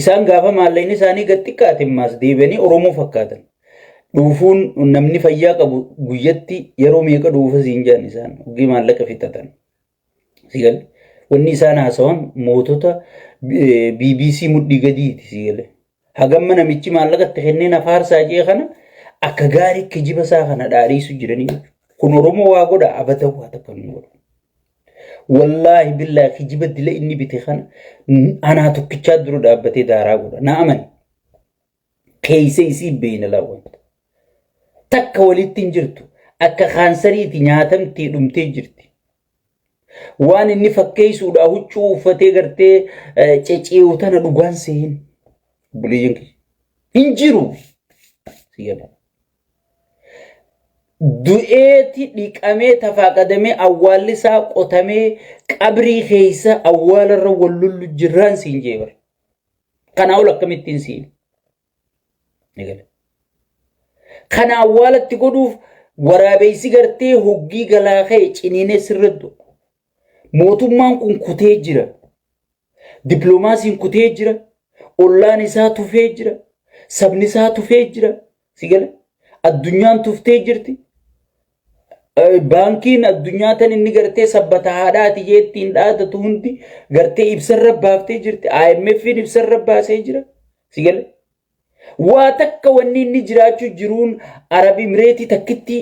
Isaan gaafa maallaqni isaanii gad xiqqaate ammaas deebi'anii Oromoo fakkaatan. Dhuufuun namni fayyaa qabu guyyatti yeroo meeqa dhuufa siin jedhan isaan hoggii maallaqa fixatan. Si gale. Wanni isaan haasawan mootota BBC mudhii gadiiti si gale. Hagamma namichi maallaqa itti kennee na faarsaa jee kana akka gaarii kijiba isaa kana dhaadheessu jiranii jechuudha. Kun Oromoo waa godha abada waa takka hin godhu. Wallaahi billaahi kijiba dila inni bite kana anaa tokkichaa dura dhaabbatee daaraa godha. Na amani. Keessa isii beeyna laawwanta. Takka walitti hin jirtu. Akka kaansariiti nyaatamtee dhumtee jirti. Waan inni fakkeessuudhaa huccuu uffatee gartee cecee'u tana dhugaan seehin. Obboleeyyan kiyya. Hin jiru. Si gala. Du'eeti dhiqamee tafaaqadamee awwaalli isaa qotamee qabrii keessa awwaalarra wal lollu jirraan siin jee bara. Kanaa ol akkamittiin siin. Eegale. Kana awwaalatti godhuuf waraabessi gartee hoggii galaa ka'e ciniinee sirra du'a. Mootummaan kun kutee jira. Dippiloomaasiin kutee jira. Ollaan isaa tufee jira. Sabni isaa tufee jira. Si gala? Addunyaan tuftee jirti. Baankiin addunyaa tan inni gartee sabbata haadhaati jee ittiin dhaadatu hundi gartee ibsarra baaftee jirti. IMF'n ibsarra baasee jira. Si gala? Waa takka wanni inni jiraachuu jiruun Arab Imireetii takkitti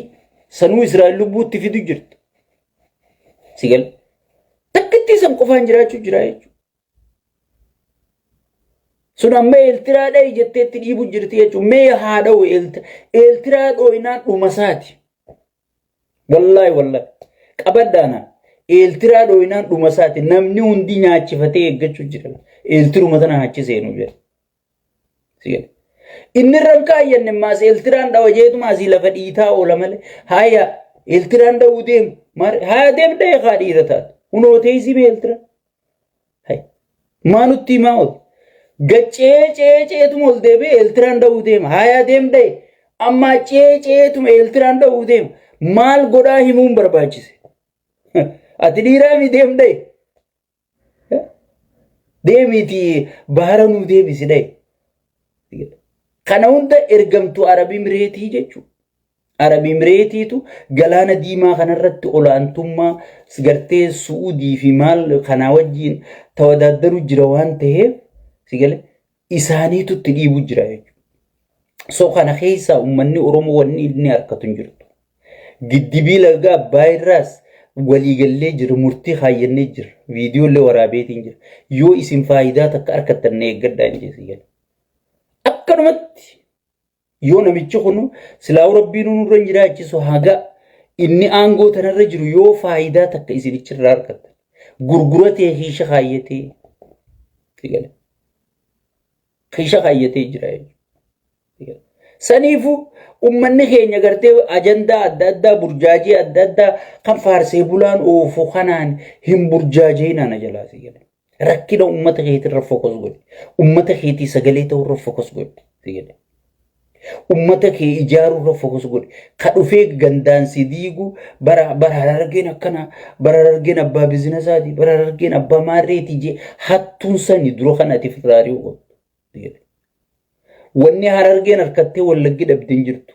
sanuu Israa'el lubbuutti fidu jirti. Si gala? Takkittii san qofaan jiraachuu jira jechuudha. Sun amma Eeltiraa dha'i jetteetti dhiibu jirti jechuudha. Mee haa dha'u Eeltiraa dhooynaan dhumasaati. Wallaahi wallaahi. Qabadhaana. Eeltiraa dhooynaan dhumasaati. Namni hundi nyaachifatee eeggachuu jira. Eeltiruma tana achi seenuu jira. Inni irra hin kaayyanne maas Eeltiraan dhawa jeetuma asii lafa dhiitaa oola malee. Haaya Eeltiraan dha'uu deemu. Haaya deem dha'ee kaa dhiira taatu. Hunoo teessii mee Eeltiraa. Maa nutti himaa oolu? Gaccee cee ceetuma ol deebi'ee Eeltiraan dha'uu deema. Hayaa deem dha'e. Ammaa cee ceetuma Eeltiraan dha'uu deema. Maal godhaa himuun barbaachise? Ati dhiiraa mi deem dha'e? Deemiitii bahara nuu deebisi dha'e. Kana hunda ergamtuu Arabii Mireetii jechuudha. Arab Imireetiitu galaana diimaa kanarratti olaantummaa gartee Su'uudii fi maal kanaa wajjin tawadaaddaru jira waan ta'eef si gale isaaniitu itti dhiibu jira jechuudha. So kana keessaa uummanni Oromoo wanni inni harkatu hin jirtu. Giddibii laga Abbaay irraas waliigallee jira murtii kaayyannee jira viidiyoolee waraabeetiin jira. Yoo isin faayidaa takka harkattan na eeggadhaa hin jeesi gale. Akkanumatti Yoo namichi kun silaa'uu rabbiin nurra hin jiraachisu haga inni aangoo tanarra jiru yoo faayidaa takka isinichirraa argattan gurguratee kiisha kaayyatee sigale kiisha kaayyatee jira jechuudha. Saniifuu ummanni keenya gartee ajandaa adda addaa burjaajii adda addaa kan faarsee bulaan oofu kanaan hin burjaajeenaa na jalaa sigale. Rakkina uummata keetirra focus godhi. Uummata keetii sagalee ta'urra focus godhi. Sigale. Uummata kee ijaarurra focus godhi. Ka dhufee gandaan si diigu bara bara harargeen akkana bara harargeen abbaa biizinasaati bara harargeen abbaa maarreeti jee hattuun sani dura kan ati firraa ari'uu qabdu. Sigale. Wanni harargeen harkattee wallaggi dhabde hin jirtu.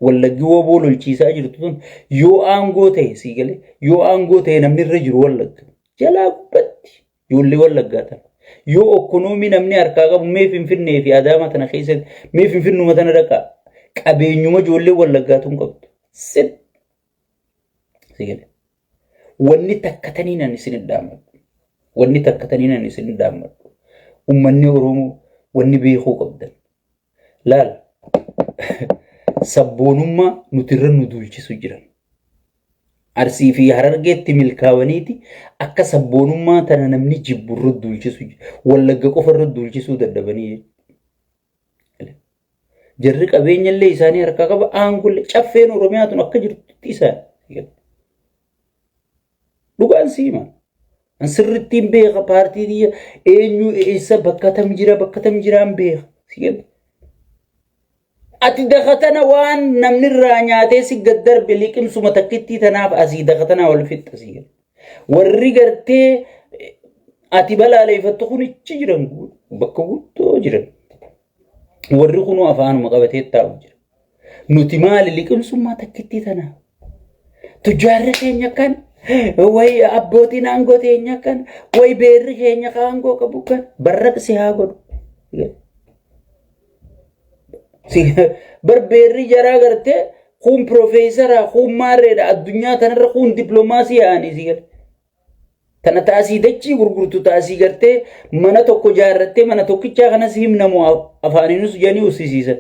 Wallaggi woboo lolchiisaa jirtu tun yoo aangoo ta'e sii galee yoo aangoo ta'e namni irra jiru wallagga. Jalaa gubbatti ijoollee wallaggaa tana. Yoo okkonoomii namni harkaa qabu mee Finfinnee fi Adaamaa tana keessatti mee Finfinnuma tana dhaqaa. Qabeenyuma ijoollee wallaggaa tun qabdu. Sit. Sii galee. Wanni takka taniin ani isin dhaammadhu. Wanni takka taniin ani isin dhaammadhu. Uummanni Oromoo wanni beekuu qabdan. Laal. Sabboonummaa nuti irra nu duulchisu jiran. Arsii fi Harargeetti milkaawaniiti akka sabboonummaa tana namni jibbu irra duulchisu, Wallagga qofa irra duulchisuu dadhabanii jechuudha. Jarri qabeenya illee isaanii harkaa qaba, aangollee caffeen Oromiyaa tun akka jirtutti isaan. Dhugaan siima. An sirrittiin beeka paartii biyya eenyu eessa bakka tam jira bakka tam jiraan beeka. Ati dakatana waan namni irraa nyaatee si gad darbe liqimsuma takkittii tanaaf asii dakatana wal fixxa si gad. Warri gartee ati balaaleeffattu kun ichi jiran bakka guddoo jiran. Warri kunuu afaanuma qabatee taa'u jira. Nuti maali liqimsummaa takkittii tanaaf. Tujjaarri keenya kan way abbootiin aangoo teenya kan way beerri keenya ka aangoo qabu kan barraq si haa godhu. Bar beerri jaraa gartee kuun piroofeesara kuun maarreedha addunyaa tanarra kuun dippiloomaasii yaa'anii si gala. Tana taasii dachii gurgurtu taasii gartee mana tokko jaarrattee mana tokkichaa kanas himnamu afaaninus jedhanii ussisiisan.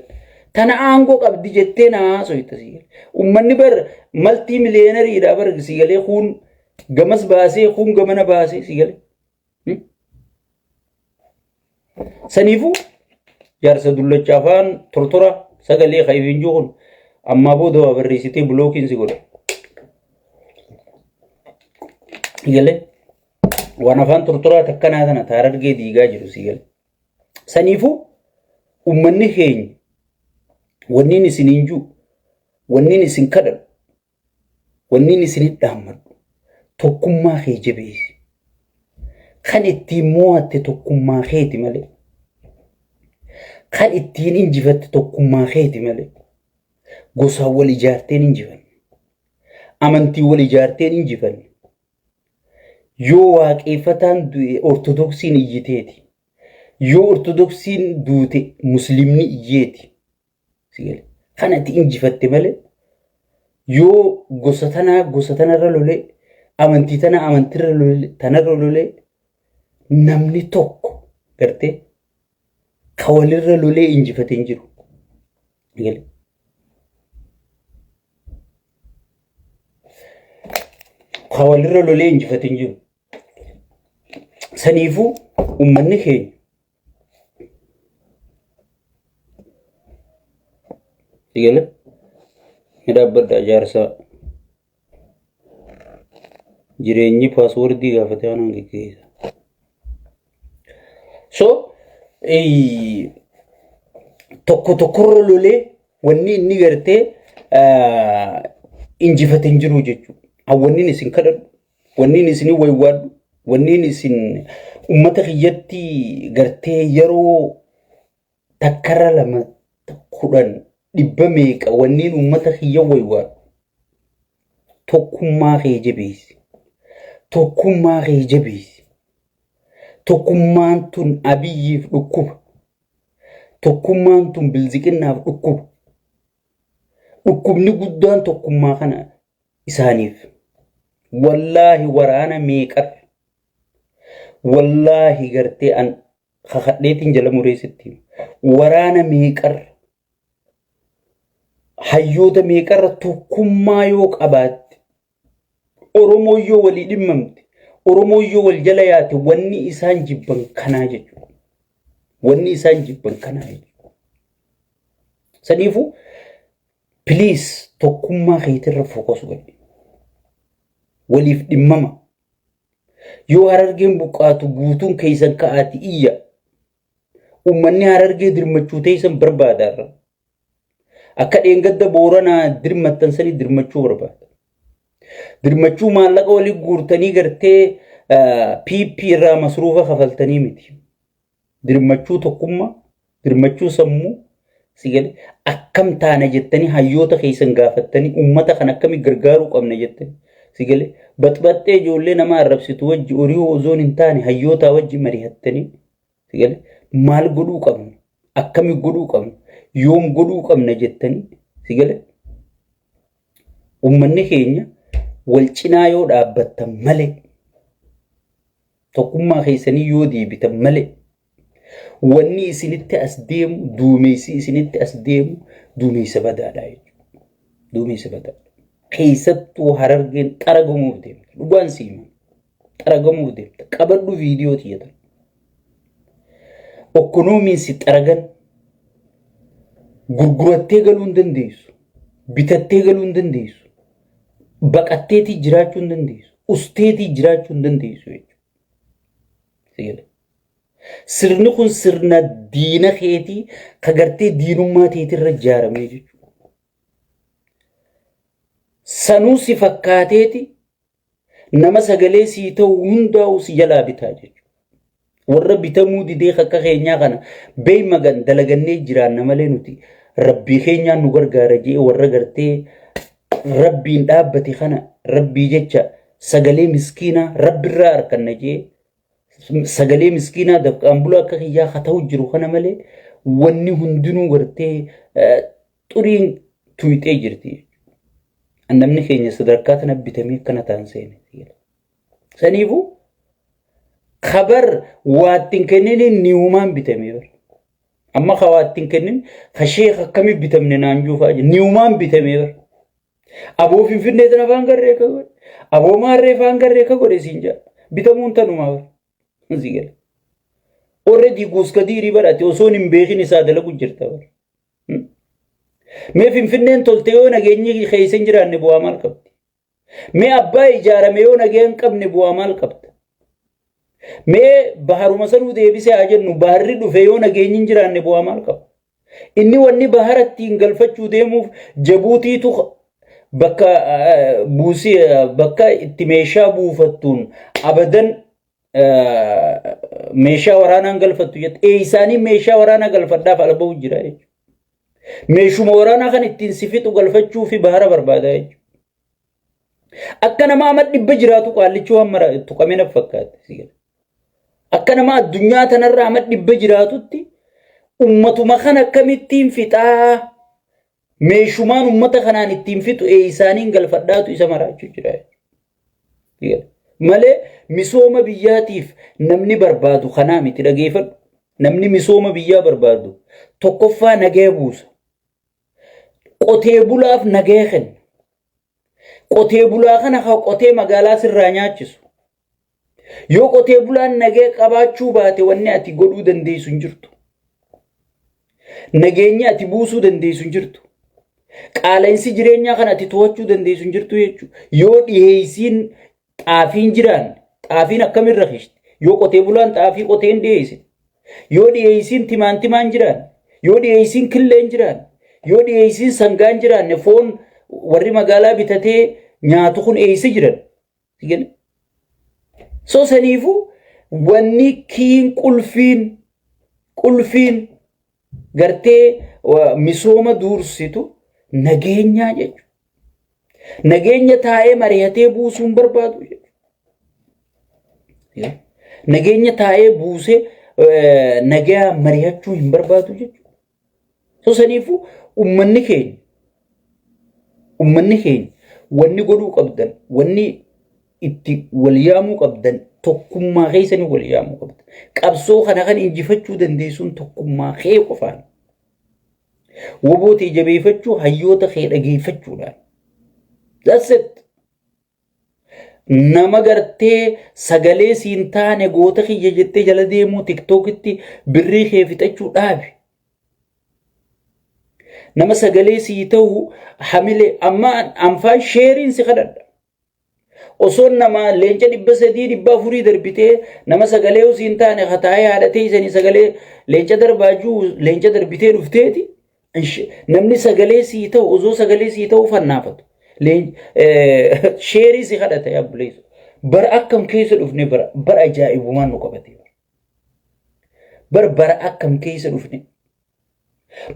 Tana aangoo qabdi jettee na haasoyta si galee. Uummanni bar maltii miliyeenariidha bar si galee kuun gamas baasee kuun gamana baasee si galee. Saniifuu jaarsa dullacha afaan tortora sagalee kaifiin jiru kun ammaa booda waa barreessitee bulookiin si godha. Galee waan afaan tortoraa takkanaa tana taarargee diigaa jiru si galee. Saniifuu uummanni keenya wanniin isiniin jiru wanniin isin kadhadhu Wanniin isinit dhaammadhu tokkummaa kee jabeessi. Kan ittiin moo'atte tokkummaa keeti malee. Kan ittiin injifatte tokkummaa keeti malee. Gosaan wal ijaarteen injifanne. Amantii wal ijaarteen injifanne. Yoo waaqeeffataan du'e ortodoksiin iyyiteeti. Yoo ortodoksiin duute musliimni iyyeeti. Kan ati injifatte malee yoo gosa tanaa gosa tanarra lolee amantii tanaa amantirra lolee tanarra lolee namni tokko gartee ka walirra lolee injifate hin jiru. Ka walirra lolee injifate hin jiru. Saniifuu uummanni keenya Sigale ni dhaabbadha ijaarsaa. Jireenyi paaswordii gaafate waan geggeessa. So tokko tokkorra lolee wanni inni gartee injifate hin jiru jechuudha. Wanni isin kadhadhu Wanniin isin waywaadhu, wanniin isin ummata kiyyatti gartee yeroo takkarra lama kudhan dhibba meeqa wanniin ummata kiyya waywaadhu. Tokkummaa kee jabeessi. Tokkummaa kee jabeessi. Tokkummaan tun Abiyyiif dhukkuba. Tokkummaan tun bilziqinnaaf dhukkuba. Dhukkubni guddaan tokkummaa kana isaaniif. Wallaahi waraana meeqarra. Wallaahi gartee an kakadheetiin jala muree sitti hima. Waraana meeqarra. Hayyoota meeqarra tokkummaa yoo qabaatte. Oromoo yoo walii dhimmamte. Oromoo yoo wal jala yaate wanni isaan jibban kanaa jechuudha. Wanni isaan jibban kanaa jechuudha. Saniifuu Please tokkummaa keetirra focus godhi. Waliif dhimmama. Yoo harargeen buqqaatu guutuun keessan ka'aati iyya. Uummanni harargee dirmachuu teessan barbaada irra. Akka dheengadda booranaa dirmattan sanii dirmachuu barbaada. Dirmachuu maallaqa walii guurtanii gartee PP irraa masruufa kafaltanii miti. Dirmachuu tokkummaa, dirmachuu sammuu, si gale akkam taana jettanii hayyoota keessan gaafattanii uummata kan akkamii gargaaruu qabna jettanii si gale baxbaxxee ijoollee nama arrabsitu wajji horii ozoon hin taane hayyootaa wajji mari'attanii si gale maal godhuu qabna akkamii godhuu qabna yoom godhuu qabna jettanii si gale uummanni keenya wal cinaa yoo dhaabbattan malee tokkummaa keessanii yoo deebitan malee Wanni isinitti as deemu, duumessi isinitti as deemu duumessa badaadha jechuudha. Duumessa badaadha. Keessattuu Harargeen xaragamuuf deemta. Dhugaan si hima. Xaragamuuf deemta. Qabadhu viidiyoo tiyyatan. Okkonoomiin si xaragan, gurgurattee galuu hin dandeessu. Bitattee galuu hin dandeessu. Baqatteetii jiraachuu hin dandeessu. Usteetii jiraachuu hin dandeessu jechuudha. Sirni kun sirna diina keetii ka gartee diinummaa teetirra ijaaramee jechuudha. Sanuu si fakkaateeti nama sagalee sii ta'u hundaa'u si jalaa bitaa jechuudha. Warra bitamuu didee akka keenyaa kana beeymagan dalagannee jiraanna malee nuti rabbii keenyaan nu gargaara jee warra gartee rabbiin dhaabbate kana rabbii jecha sagalee miskiinaa rabbirraa arkanna jee sagalee miskiinaa dafqaan bulaa akka kiyyaa haa ta'u jiru kana malee wanni hundinuu gartee xuriin tuyxee jirti. Namni keenya sadarkaa tana bitamee akkana ta'an seene. Saniifuu kabar waatti hin kenniniin niwumaan bitamee bara. Amma ka waatti hin kennin ka sheekh akkamii bitamne naan juufaa jiru niwumaan bitamee bara. Aboo Finfinnee tana faan garree ka godhe. Aboo maarree faan garree ka godhe siin jedha. Bitamuun tanumaa bara. Si gala. Already guuskadiirii barate osoo hin beekin isaa dalagu jirta bara. Mee Finfinneen tolte yoo nageenyi keessa hin jiraanne bu'aa maal qabdi? Mee abbaa ijaarame yoo nagaya hin qabne bu'aa maal qabda? Mee baharuma sanuu deebisee haa jennu, baharri dhufe yoo nageenyi hin jiraanne bu'aa maal qaba? Inni wanni bahara ittiin galfachuu deemuuf Jabuutiitu bakka buusii, bakka itti meeshaa buufattuun abadan meeshaa waraanaan galfattu jette. Eessaanii meeshaa waraanaa galfadhaaf ala bahu jira jechuudha. Meeshuma waraanaa kan ittiin si fixu galfachuu fi bahara barbaada jechuudha. Akka nama amma dhibba jiraatu qaallichuu hamma tuqamee na fakkaate. Akka nama addunyaa tanarra amma dhibba jiraatutti ummatuma kana akkamittiin fixaa, meeshumaan ummata kanaan ittiin fixu eessaaniin galfadhaatu isa maraachuu jira. Malee misooma biyyaatiif namni barbaadu kanaa miti, dhageeffadhu. Namni misooma biyyaa barbaadu tokkoffaa nagaya buusa. Qotee bulaaf nagaya kenna. Qotee bulaa kana haa qotee magaalaa sirraa nyaachisu. Yoo qotee bulaan nagaya qabaachuu baate wanni ati godhuu dandeessu hin jirtu. Nageenyi ati buusuu dandeessu hin jirtu. Qaala'insi jireenyaa kan ati to'achuu dandeessu hin jirtu jechuudha. Yoo dhiheessiin xaafiin jiraan, xaafiin akkamiin rakishti? Yoo qotee bulaan xaafii qotee hin dhiheessine. Yoo dhiheessiin timaantimaan jiraan, yoo dhiheessiin killeen jiraan, yoo dhiheessiin sangaan jiraanne, foon warri magaalaa bitatee nyaatu kun eessa jiran? So saniifuu wanni kiin qulfiin gartee misooma duursitu nageenyaa jechuudha. Nageenya taa'ee mari'atee buusuu hin barbaadu jechuudha. Nageenya taa'ee buusee nagaa mari'achuu hin barbaadu jechuudha. So saniifuu uummanni keenya wanni godhuu qabdan, wanni itti wal yaamuu qabdan, tokkummaa keessanii wal yaamuu qabdan. Qabsoo kana kan injifachuu dandeessuun tokkummaa kee qofaan. Wobootee jabeeffachuu, hayyoota kee dhageeffachuudhaan. That's it. Nama gartee sagalee siin taane goota kiyya jettee jala deemuu, TikTokitti birrii kee fixachuu dhaabi. Nama sagalee sii ta'u hamilee amma anfaan sheeriin si kadhadha. Osoo nama leenca 300 400 darbitee nama sagalee osoo hin taane hataa'ee haadhatee isanii sagalee leenca darbaajuu leenca darbitee dhufteeti, namni sagalee sii ta'u osoo sagalee sii ta'u fannaafatu. Sheerii si kadhata yaa buleessu. Bara akkam keessa dhufne, bara ajaa'ibumaan nu qabate. Bara akkam keessa dhufne.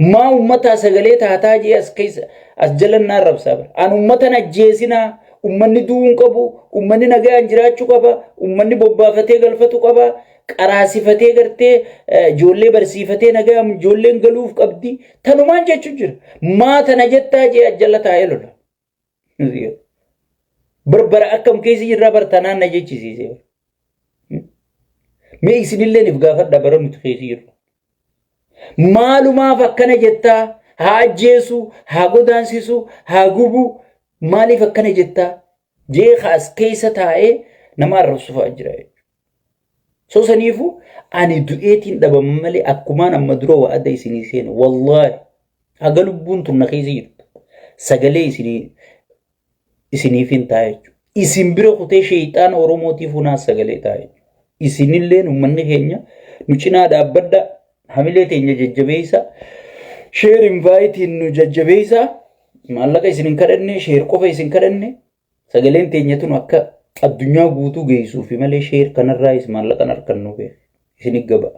Maa uummataa sagalee taataa jee as keessa as jalannaa rabsaa bara. An uummatan ajjeesinaa, uummanni du'uu hin qabu, uummanni nagaan jiraachuu qaba, uummanni bobbaafatee galfatu qaba, qaraasifatee gartee ijoollee barsiifatee nagaan ijoolleen galuuf qabdi. Tanumaan jechuun jira. Maa tana jettaa jee as jala taa'ee lola. Barbara akkam keessa jirraa bartanaan na jechisiise. Mee isinillee if gaafadha bara nuti keessa jirru. Maalumaaf akkana jettaa? Haa ajjeesu, haa godaansisu, haa gubu. Maaliif akkana jettaa? Jee as keessa taa'ee nama arrabsu fa'aa jira jechuudha. So saniifu ani du'eetiin dhabama malee akkumaan amma dura wa'ada isinii seene wallaahi haga lubbuun tun na keessa jirtu sagalee isinii isiniif hin ta'a jechuudha. Isin bira kutee sheeyxaana Oromootiif hunaa sagalee ta'a jechuudha. Isinilleen uummanni keenya nu cinaa dhaabbadha. Hamilee teenya jajjabeessa. Share inviteiin nu jajjabeessa. Maallaqa isin hin kadhanne, share qofa isin kadhanne. Sagaleen teenya tun akka addunyaa guutuu geessuufi malee share kanarraayis maallaqan harkannu beek. Isin gaba.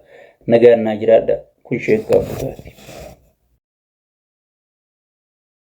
Nagaan naa jiraadha. Kun sheekkaa butaati.